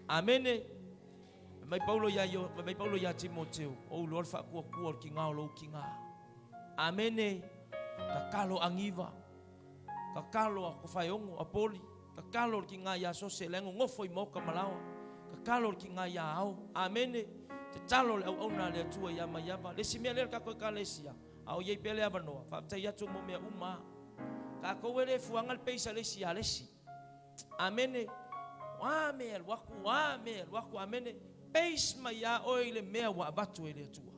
Amene. Fai mai Paulo iā Io, fai mai Paulo iā Timoteo, o ou loa le faakuakua o le kigā o lou kigā. Amene. Tatalo agiva. Tatalo a Kofaeogo, a Poli. Tatalo le kigā iā Sose, la e nonofo i maoka ma laoa. Tatalo le kigā iā Ao. Amene. Tatalo le auauna a le Atua iā Maiava. Le isi mea lea le tatou Ekalesia, a o i ai pea le avanoa, faafetai atu mo mea uma. Tatou e le fuaga le peisa le isi iā le isi. Amene. O a mea e alu aku, o a mea e alu aku, amene, base mai lava oe i le mea ua avatu e le Atua.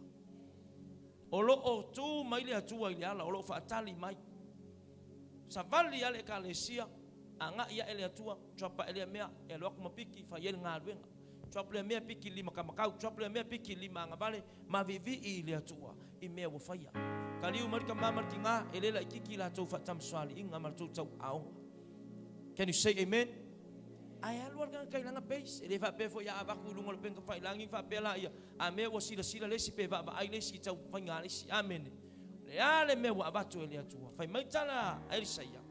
O lo o tu mai le Atua i le ala, o lo o faatali mai. Savali lava le Ekalesia, agai ae le Atua, drop ae lea mea, e alu atu ma piki, fai ai le galuega. Drop lea mea, piki le limakamakau, drop lea mea, piki le limaagavale, ma vivii i le Atua i mea ua faia. Taliu mai le tama ma le tina, e le laititi latou faatamasoaliiga ma latou tauaoga. Can you say amen? Ae alu lava le tagata i lana pace. E le faapea foi a avatu i luga o le upega tafailagi ona faapea laia, a mea ua silasila le isi pe vaavaai le isi i taumafaiga a le isi. Amene. O le a le mea ua avatu e le Atua? Fai mai tala a Elisaia,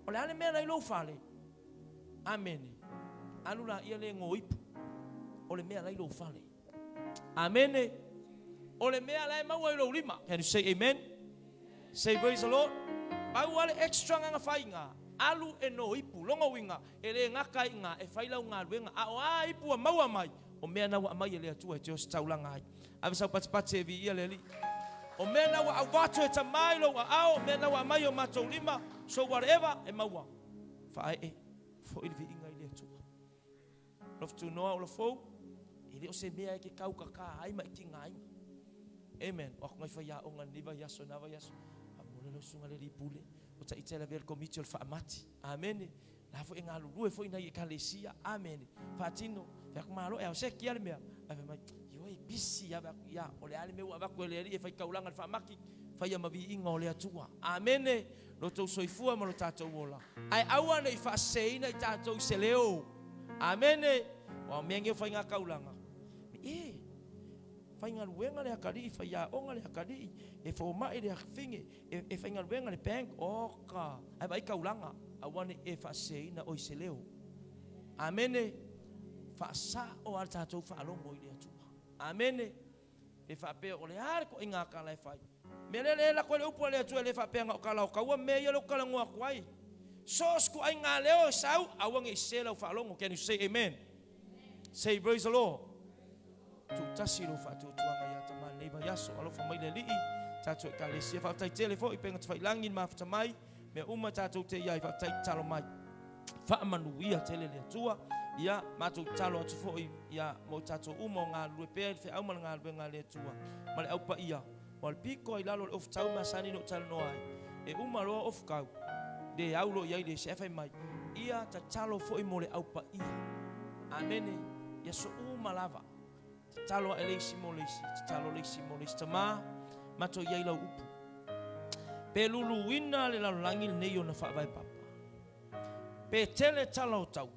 O le a le mea la i lou fale? Amene. Alu laia le go ipu o le mea la i lou fale. Amene. O le mea la e maua i lou lima. Can you say amen? Say praise the Lord. Pau lava le extra na na fai i ina, alu e no ipu. Lona uiga, e le gata ai i ina e fai lau galuega, a o a ipu ua maua mai, o mea na ua aumai e le Atua e te ositaulaga ai. Ave sau patipati e viia le Alii. O mea na ua avatu e Tama i lou aao, o mea na ua aumai i o matou lima, so whatever e maua, faaee foi le viiga i le Atua. Alofa tunoa ola fou, e le o se mea e te taukaka ai ma e tigaina. Amen. O atu nai faiaoga i lenei vaiaso, na vaiaso, faamolemole lau susuga i le alii pule, o taita e lavea i le komiti o le faamati. Amene. La foi e galulue foi nai ekalesia. Amene. Faatino. Fai atu, malo e ao seki a le mea. Ae fai mai, ioe e pisi lava. Fai atu, ia, o le a le mea ua avatu e le Alii e faitaulaga i le faamati, faia ma viiga o le Atua. Amene. Lo outou soifua ma lo tatou ola. Ae aua ne i faaseseina i tatou i se leo. Amene. Aua o mea nei o faigataulaga. E, faigaluega le atalii, faiaoga le atalii, e fomai le afafine, e faigaluega le bank, oka, ae vaai taulaga, aua ne i e faaseseina oe i se leo. Amene. Faasao lava le tatou faalogo i le Atua. Amene. Pe faapea o le a le toaiga tala e fai. Mea lea e lako ai le upu a le Atua e le faapea na o tala o taua mea ia lea ou te talanoa atu ai. So o se toaiga leo e sau, aua ne i sese lau faalogo. Can you say amen? Say praise the Lord. Tuutasi lou faatuatuaga ia Tama i lenei vaiaso. Alofa mai le Alii, tatou Ekalesia. Faafetai tele foi Upega Tafailagi i le mafuta mai. Mea uma tatou te iai, faafetai tatalo mai. Faamanuia tele le Atua. Ia, matou tatalo atu foi ia mo i tatou uma o galulue pea i le feau ma le galuega a le Atua ma le Au Paia. Ua le pito ai lalo o le ofutau masani na ou talanoa ai. E uma loa ofutau, le au loa i ai le isi ae fai mai, Ia tatalo foi mo le Au Paia. Amene. I aso uma lava. Tatalo ae le isi mo le isi, tatalo le isi mo le isi. Tama, matou i ai lau upu. Pe luluina le lalolagi lenei ona faavae papa. Pe tele tala o taua.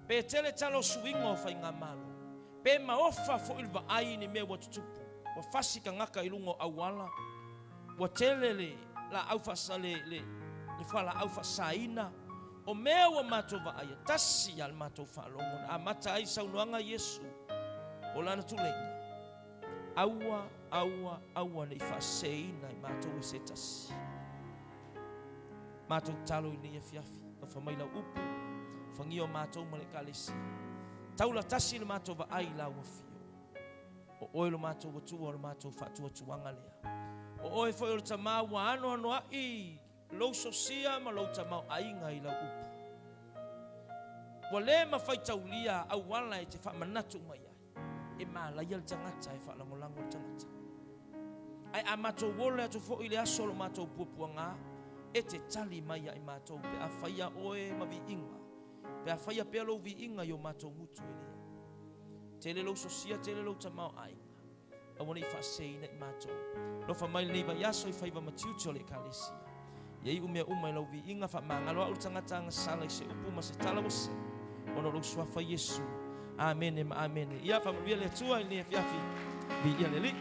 Pe tele tala o suiga o faigamalo. Pe maofa foi le vaai i ni mea ua tutupu. Ua fasi tagata i luga o auala. Ua tele le laau faasa, le, le, le fualaau faasaina. O mea ua matou vaaia, tasi lava le matou faalogo na amata ai saunoaga a Iesu o lana tuleiga, Aua, aua, aua ne i faaseseina i matou e se tasi. Matou tatalo i lenei afiafi, alofa mai lau upu, fagia o matou ma le Ekalesia. Taula tasi le matou vaai i lau afio. O oe lo matou Atua o le matou faatuatuaga lea. O oe foi o le Tama ua anoanoai lou sosia ma lou tamaoaiga i lau upu. Ua le mafai taulia auala e te faamanatu mai ai, e malaia le tagata e faalagolago le tagata. Ae a matou ola atu foi i le aso o lo matou puapuaga, e te tali mai ia i matou pe a faia oe ma viiga, pe a faia pea lou viiga i o matou gutu e lia. Tele lou sosia, tele lou tamaoaiga. Aua ne i faaseseina i matou. Alofa mai lenei vaiaso i faiva ma tiute o le Ekalesia. Ia iu mea uma i lau viiga, faamagalo au le tagata agasala i se upu ma se tala ua sese, ona o lou suafa Iesu. Amene ma amene. Ia faamanuia le Atua i lenei afiafi. Viia le Alii.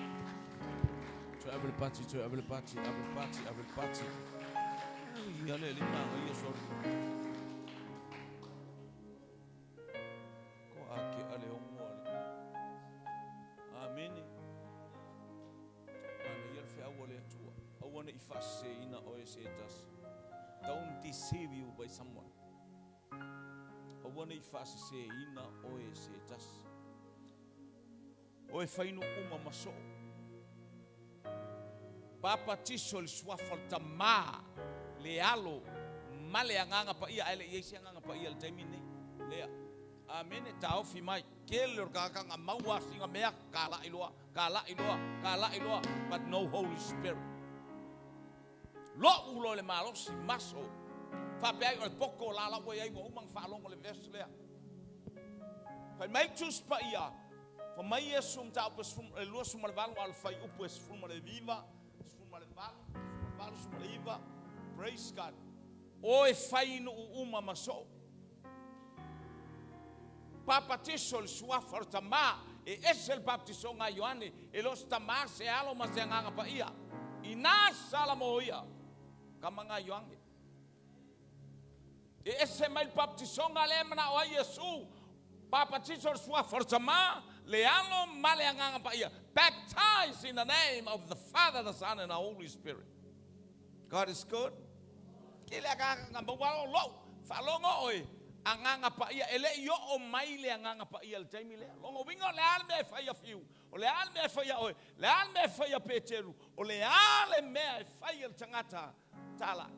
Toe ave le pati, toe ave le pati, ave le pati, ave le pati. Ia le Alii manaia soli. Ko ake a le ongo a le. Amene. Manaia le feau a le Atua. Aua ne i faaseseina oe e se tasi. Don't deceive you by someone. Aua ne i faaseseina oe e se tasi. Oe fainu uma ma soo. Papatiso i le suafa o le Tama, le Alo, ma le Agaga Paia, ae le i i ai se Agaga Paia i le taimi lenei. Lea. Amene, taofi mai. Tele o le tagata na maua sina mea, kalai loa, kalai loa, kalai loa, but no Holy Spirit. Lo'u loa i le malosi, maso. Faapea ai o le poto o la la ua i ai ua uma ona faalogo i le verse lea. Fai mai le Tusi Paia, fai mai Iesu mataupu e 28 a o le fuaiupu e 19, 18, 18, 19, praise God. O e fai i nuu uma ma soo. Papatiso i le suafa o le Tama, e ese le baptisoga a Ioane, e le o se Tama, se Alo ma se Agaga Paia. Ina sala mo ia, tama na Ioane. E ese mai le baptisoga lea e manao ai Iesu, papatiso i le suafa o le Tama, le Alo ma le Agaga Paia. Baptize in the name of the Father, the Son and the Holy Spirit. God is good. Ke le agaga na maua o lou faalogo oe agaga paia e le i oo mai le agaga paia i le taimi lea. Lona uiga o le a le mea e fai a Fiu, o le a le mea e fai a oe, le a le mea e fai a Peteru, o le a le mea e fai a le tagata tala.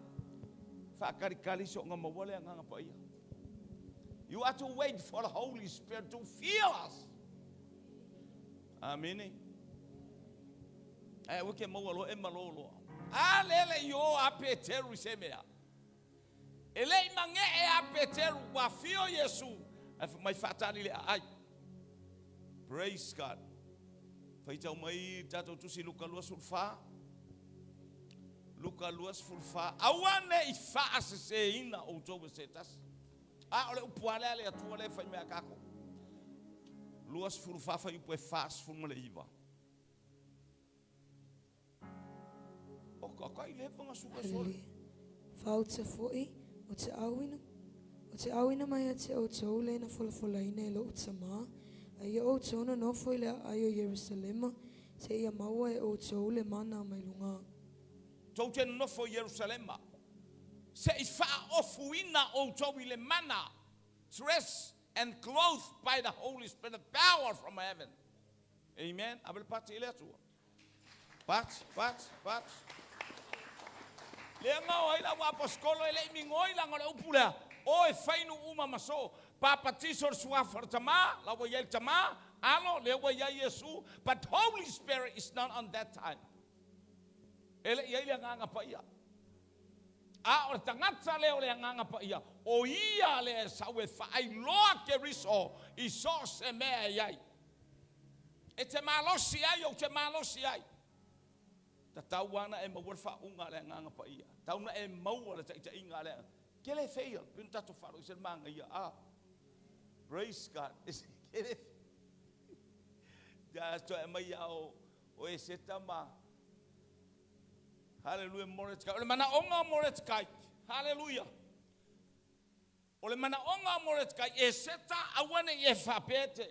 Faakalikali so'oga maua le agaga paia. You are to wait for the Holy Spirit to fill us. Amene. Ae aua ke maua loa e malo loa. A le le i o a Peteru i se mea. E le i mage'e a Peteru ua afio Iesu ae fai mai faatali le aai. Praise God. Faitau mai tatou tusi Luka 24. Luka 24. Aua ne i faaseseina outou e se tasi. A o le upu lava lea a le Atua lea e fai mai a tatou. 24 fuaiupu e 49. O ka kai le whanga suka sole. Haleluia. Faauta foʻi, o te auina, o te auina mai ia te outou le na folafolaina e loʻu Tamā, a ia outou nonofo i le aai o Ierusalema, seia maua e outou le mana mai luga. Tou te nonofo i Ierusalema, se i faaofuina outou i le mana, dressed and clothed by the Holy Spirit, the power from heaven. Amen. Ave le pati i le Atua. Pati, pati, pati. Lea ngao ai la ua aposkolo e le i migoi langa o le upu lea. O e fai nuu uma ma soo. Papatiso le suafa o le Tamā, la ua i ai le Tamā, Alo, lea ua i ai Iesu, but Holy Spirit is not on that time. E le i ai le Agaga Paia. A o le tagata lea o le Agaga Paia, o ia lea e sau e faailoa Keriso i so o se mea e i ai. E te malosi ai, ou te malosi ai. Tatau lava ona e maua le faauuga a le Agaga Paia. Tatau ona e maua le taitaiga a le Agaga. Ke le fail, pei ona tatou faalogo i se manaia. Ah, praise God. Ke le Ja, toe aumai ia o, o Eseta ma Haleluia Moretkai. O le manaoga o Moretkai. Haleluia. O le manaoga o Moretkai, Eseta aua ne i e faapea e te,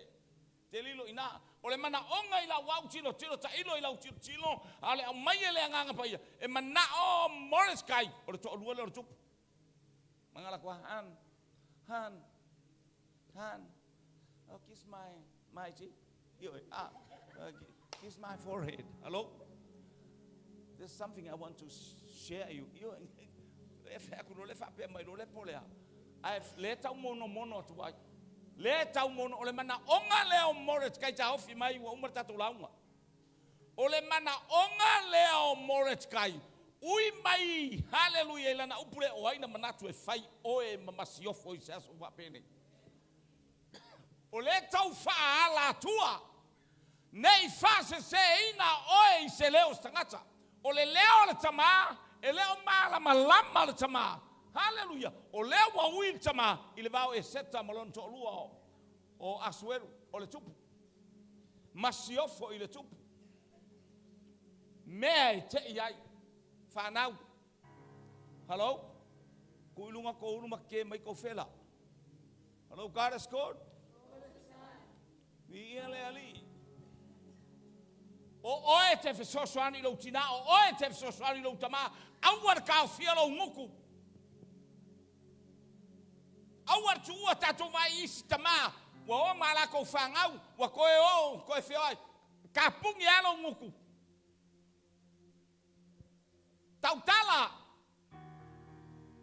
te lilo i ina. O le manaoga i lau au tilotilo, tailo i lau tilotilo, a o le aumai e le Agaga Paia, e manao Moretkai, o le toalua lea o le tupu. Magalakoa, Han, Han, Han, oh, kiss my, my cheek. Ioe, ah, kiss my forehead. Hello? There's something I want to share you. Ioe, e fai atu loa le faapea mai loa le po lea. Ae le tau monomono atu ai. Le tau mono, o le manaoga lea o Mordecai taofi mai ua uma le tatou lauga. O le manaoga lea o Mordecai, ui mai, haleluia, i lana upu lea, o ai na manatu e fai oe ma masiofo i se aso faapenei. O lea e tau faaala atua, ne i faaseseina oe i se leo o se tagata. O le leo o le tama, e le o malamalama le tama. Haleluia! O lea ua ui le tama i le va o Eseta ma lona toalua o Asueru, o le tupu. Masiofo i le tupu. Mea e tei ai. Fanau. Hello? Tuu i luga kou ulu ma ke mai kou fela. Hello, God is good. Viia le Alii. O oe e te fesoasoani i lou tinā, o oe e te fesoasoani i lou tamā, aua le taofia lou gutu. Aua le tuua tatou vaai i isi tamā, ua o ma a latou fanau, ua toe o, toe feoai. Tapuni lava lou gutu. Tautala!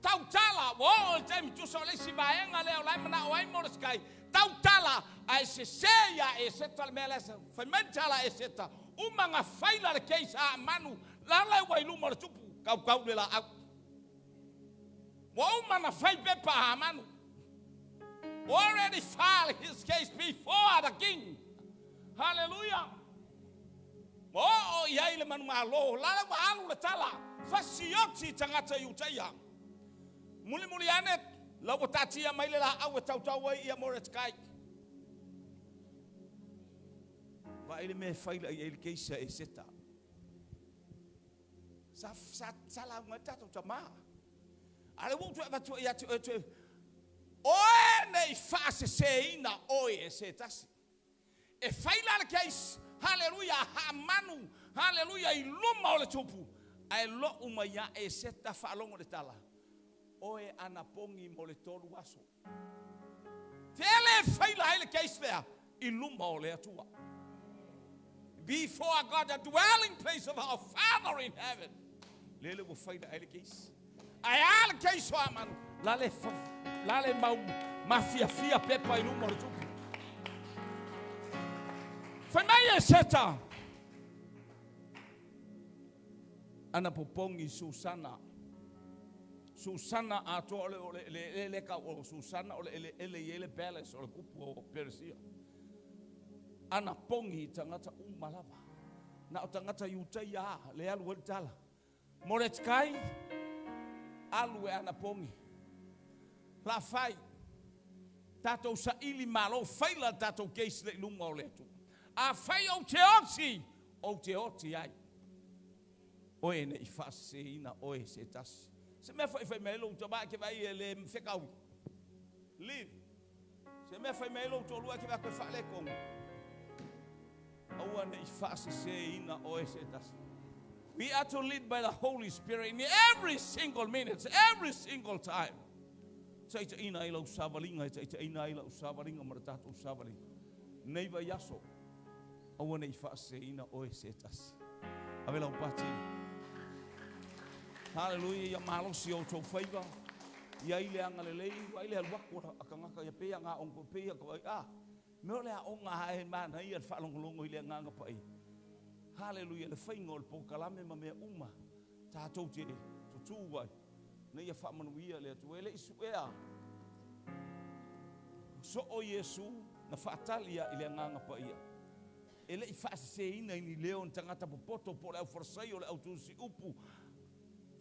Tautala! Ua oo le taimi tusa o le isi vaega lea o la e manao ai Mordecai, tautala ae sese ia Eseta le mea lea fai mai le tala a Eseta, uma na faila le case a Amanu, la la ua i luma o le tupu, kaukau le laau. Ua uma na fai pepa a Amanu. Already filed his case before the king. Hallelujah. Ua oo i ai le manumalo, la la ua alu le tala, fasioti i tagata Iutaia. Mulimuli ane, la ua taatia mai le laau e tautau ai ia Mordecai. Vaai le mea e faila i ai le case a Eseta. Sa, sa, sa lauga ai le tatou tamā. A le ua ou toe avatu ai ia te oe, toe, oe ne i faaseseina oe e se tasi. E fai la le case, haleluia, a Haamanu, haleluia, i luma o le tupu, ae lou mai ia Eseta faalogo i le tala, Oe anapogi mo le tolu aso. Fea le e faila ai le case lea? I luma o le Atua. Before God, the dwelling place of our Father in heaven. Lele ua faila ai le case. Ae a le case o Amanu? La le, la le mau mafiafia pepa i luma o le tupu. Fai mai e Seta. Ana popogi Susana. Susana atoa o le, o le eleele kau o Susana o le eleele i ai le palace o le kupu o Peresia. Ana pogi i tagata uma lava. Na o tagata Iutaia a, le alu ai le tala. Moretkai, alu e ana pogi. La fai. Tatou saili malo, faila le tatou case le i luma o le Atua. A fai ou te oti, ou te oti ai. Oe ne i faaseseina oe e se tasi. Se mea foi e fai mai ai lou tama e ke vaai e le fekaui. Live. Se mea fai mai ai lou toalua e ke vaai koe faaletonu. Aua ne i faaseseina oe e se tasi. We are to lead by the Holy Spirit in every single minute, every single time. Taitaiina ai lau savaliga e taitaiina ai lau savaliga ma le tatou savaliga. Nei vaiaso, aua ne i faaseseina oe e se tasi. Ave lau pati. Haleluia, ia malosi outou faiva. Ia i le agalelei, vaai le alu atu a tagata ia pei a na aoga pei a ka ah, mea o le aoga lava e manaia le faalogologo i le Agaga Paia. Haleluia, le faiga o le polokalame ma mea uma tatou te tutū ai, ina ia faamanuia le Atua. E le i suea soo Iesu na faatali ai i le Agaga Paia. E le i faaseseina i ni leo ni tagata popoto po o le au Farisai o le au tusi upu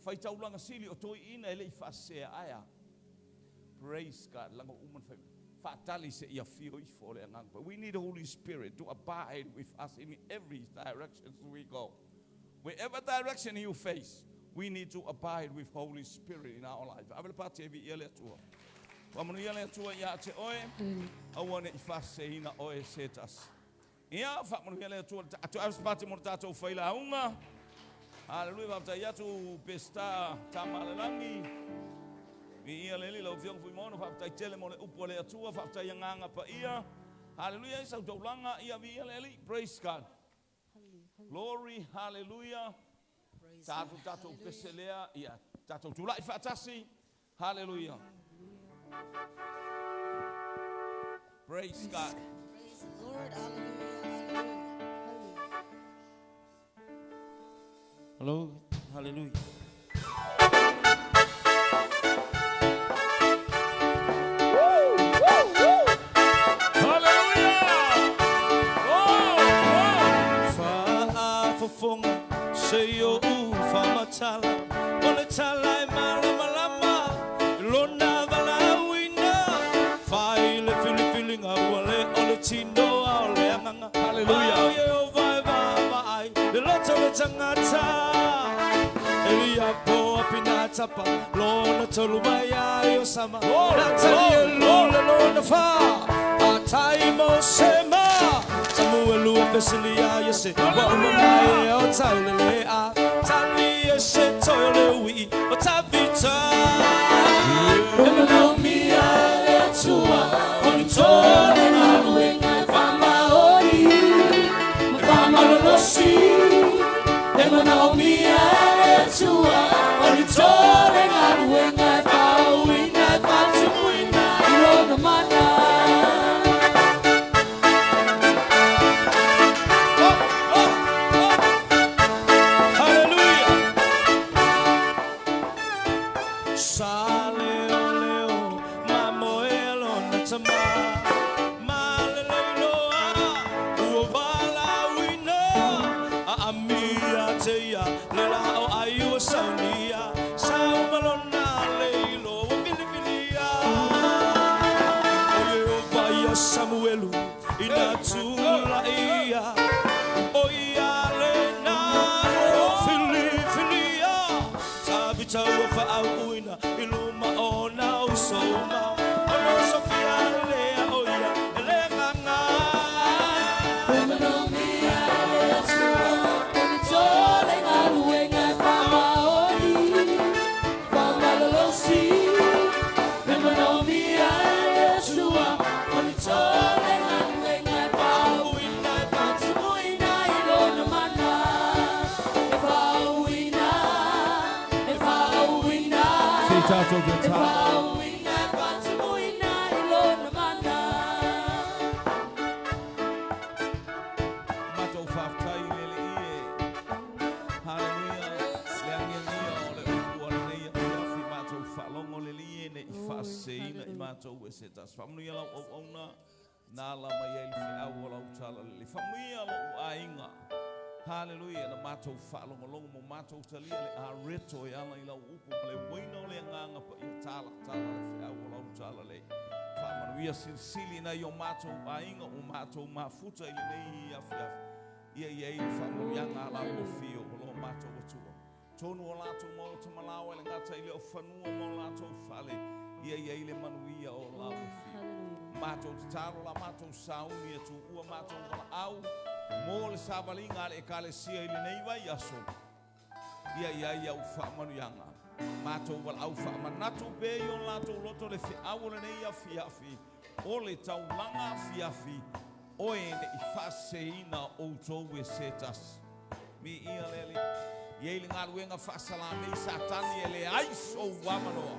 faitaulaga sili o toeaiina e le i faasesea. Ae a? Praise God. Laga ua uma ona fai mai. Faatali seia afio ifo le Agaga Paia. We need the Holy Spirit to abide with us in every direction we go. Wherever direction you face, we need to abide with Holy Spirit in our life. Ave le pati e viia le Atua. Faamanuia le Atua ia te oe, aua ne i faaseseina oe e se tasi. Ia, faamanuia le Atua. Atu ave se pati mo le tatou failauga. Haleluia, faafetai atu Pesita Tamalelagi. Viia le Alii, lau Afioga Fuimaono, faafetai tele mo le upu a le Atua, faafetai agaga paia. Haleluia, i sau taulaga, ia viia le Alii. Praise God. Glory, hallelujah. Tatou tatou pese lea, ia tatou tulai faatasi. Hallelujah. Praise God. Praise the Lord. Hallelujah. Hallelujah. Hello, hallelujah. Faafofoga se i ou faamatala o le tala e malamalama i lona valaauina fai le filifiliga ua le o le tino a o le agaga. Hallelujah. Ma o Ieova e vaavaai le loto o le tagata. Elia po Apinatapa lona tolu mai ai o Sama. Natani e lula lona fa atai mo Sema. Samuelu o Pesilia Iese wa uma mai e o tai le le a tali e se toi o le ui o Tavita. E manaomia e le Atua o ni tole galuega e faamaoni ma faamalolosi. E manaomia e le Atua o ni tole galuega e faaauina e ia Le la o ai ua saunia Sa umalona le ilo ua filifilia O Iehova ia Samuelu Ina tula ia O ia lena ua filifilia Tavita ua faauuina I luma o na uso uma O lo sofia lea o ia E le gaga Se i tatou tatalo. Matou faafetai i le Alii e. Haleluia. Le agiagia o le upu a lenei afiafi matou faalogo le Alii e ne i faaseseina i matou e se tasi. Faamanuia lau auauna na ala mai ai le feau o lau talalelei. Faamanuia lou aiga. Haleluia. Na matou faalogologo ma matou talia le areto e ala i lau upu ma le uaina o le agaga paia talatala le feau o lau talalelei. Faamanuia silisili nai o matou aiga ua matou mafuta i lenei afiafi. Ia i ai le faamanuiaga a lau afio o lo matou Atua. Tonu o latou maota ma laoa e le gata i le o fanua ma o latou fale. Ia i ai le manuia o lau afio. Matou tatalo la matou sauni e tuua matou valaau mo le savaliga a le ekalesia i lenei vaiaso. Ia i ai au faamanuiaga. Matou valaau faamanatu pea i o latou loto le feau o lenei afiafi o le taulaga afiafi oe ne i faaseseina outou e se tasi. Miia le Alii. I ai le galuega faasalamei Satani e leai sou avanoa.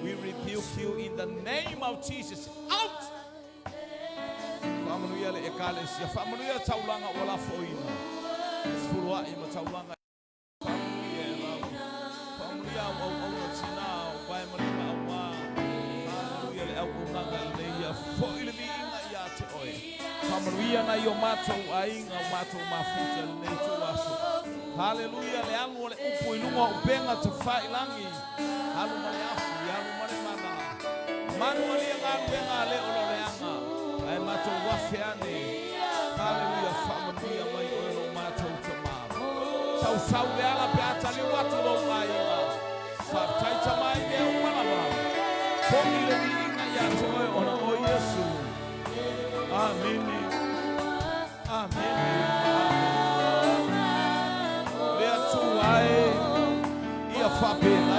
We rebuke you in the name of Jesus. Out! Faamanuia le ekalesia. Faamanuia taulaga ua lafoina. Sefuluai ma taulaga Faamanuia e lau. Faamanuia au auauna tina o pae ma lima aua. Haleluia le auaunaga i lenei ia foi le viiga ia te oe. Faamanuia nai o matou aiga o matou mafuta i lenei ituaso. Haleluia le alu o le upu i luga o upega tafailagi. Alu ma le afi, alu ma le mana. Manu alia galuega a le o lo leaga. Ae matou afe ane. Haleluia faamanuia mai oe lo matou Tama. Sausau le ala pe a taliu atu lou aiga. Faafetai Tama i mea uma lava. Fo'i le viiga ia te oe ona o Iesu. Amene. Amene. Amene. Le Atua e, ia faapena.